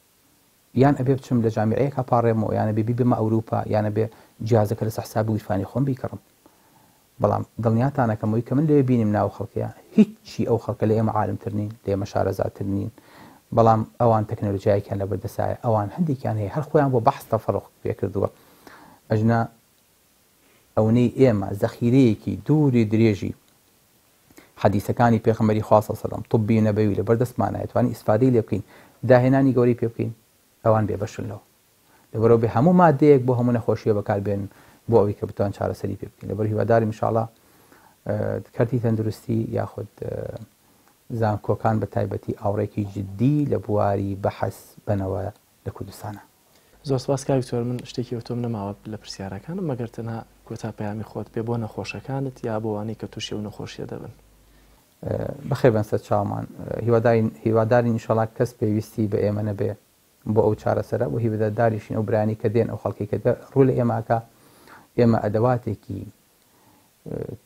یان ئەبێ بچم لە جامیعەیەکا پاڕێمەوە یان ئەبێ بیبەمە ئەوروپا یان ئەبێ جیهازەکە لەسەر حسابی گیرفانی خۆم بیکڕم بەڵام دڵنیاتان ئەکەم ئەوی کە من لەوێ بینیم ناو خەڵکەیە هیچی ئەو خەڵکە لە ئێمە عالمتر نین لە ئێمە شارەزاتر نین بەڵام ئەوان تەکنەلۆجیایەکیان لەبەردەسایە ئەوان هەندێکیان هەیە هەر خۆیان بۆ بەحس تەفەڕق پێ کردووە ئەژنا ئەونەی ئێمە زەخیرەیەکی دووری درێژی حەدیسەکانی پێغەمبەری خوا صلی اللە علیه و سلم طبی نەبەوی لەبەر دەستمانایە توانی ئیسفادەی لێ بکەین داهێنانی گەورەی پێ بکەین ئەوان بێبەشن لەوە لەبەرەوە بێ هەموو مادەیەک بۆ هەموو نەخۆشیە بەکار بێن بۆ ئەوەی کە بتوان چارەسەری پێ بکەین لەبەر هیوادارم ان شاء الله کەرتی تەندروستی یاخود زانکۆکان بە تایبەتی ئاوڕێکی جدی لە بواری بەحس بەنەوە لە کوردستانە. زۆر سپاس کاک دکتۆر من شتێکی ئەوتۆم نەماوە لە پرسیارەکانم مەگەر تەنها کۆتا پەیامی خۆت بێ بۆ نەخۆشەکانت یا بۆ وانەی کە توشی ئەو نەخۆشیە دەبن. بەخێر بێن سەر چاومان هیوادارین هیوادارین ئینشەڵا کەس پێویستی بە ئێمە نەبێ بۆ ئەو چارەسەرە و هیواداریشین ئەو برایانەی کە دێن ئەو خەڵکەی کە ڕوو لە ئێمە ئەکا ئێمە ئەدەواتێکی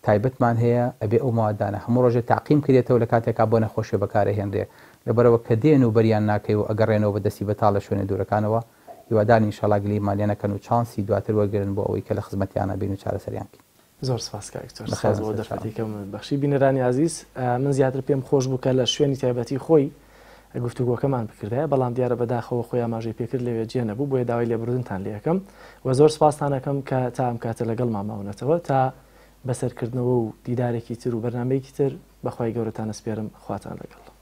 تایبەتمان هەیە ئەبێ ئەو مەوادانە هەموو ڕۆژێ تاقیم کرێتەوە لە کاتێکا بۆ نەخۆشیە بەکارئەهێنرێ لەبەرئەوە کە دێن و بەریان ناکەی و ئەگەڕێنەوە بە دەستی بەتاڵ لە شوێنە دوورەکانەوە هیوادارین ئینشەڵا گلەییمان لێ نەکەن و چانسی دواتر وەرگرن بۆ ئەوەی کە لە خزمەتیانا بین و چارەسەریان بکەین. زۆر سپاس کاک دکتۆر بەخێر سپاس بن بۆ سەرچاوم. دەرفەتی کە منت بەخشی بینەرانی ئازیز من زیاتر پێم خۆش بوو کە لە شوێنی تایبەتی خۆی گفتوگۆکەمان بکردایە بەڵام دیارە بەداخەوە خۆی ئاماژەی پێکرد لەوێ جێ نەبوو بۆیە داوای لێبوردنتان لێ ئەکەم و زۆر سپاستان ئەکەم کە تا ئەم کاتە لەگەڵمان ماونەتەوە تا بەسەرکردنەوە و دیدارێکی تر و بەرنامەیەکی تر بەخوای گەورەتان ئەسپێرم خواتان لەگەڵ.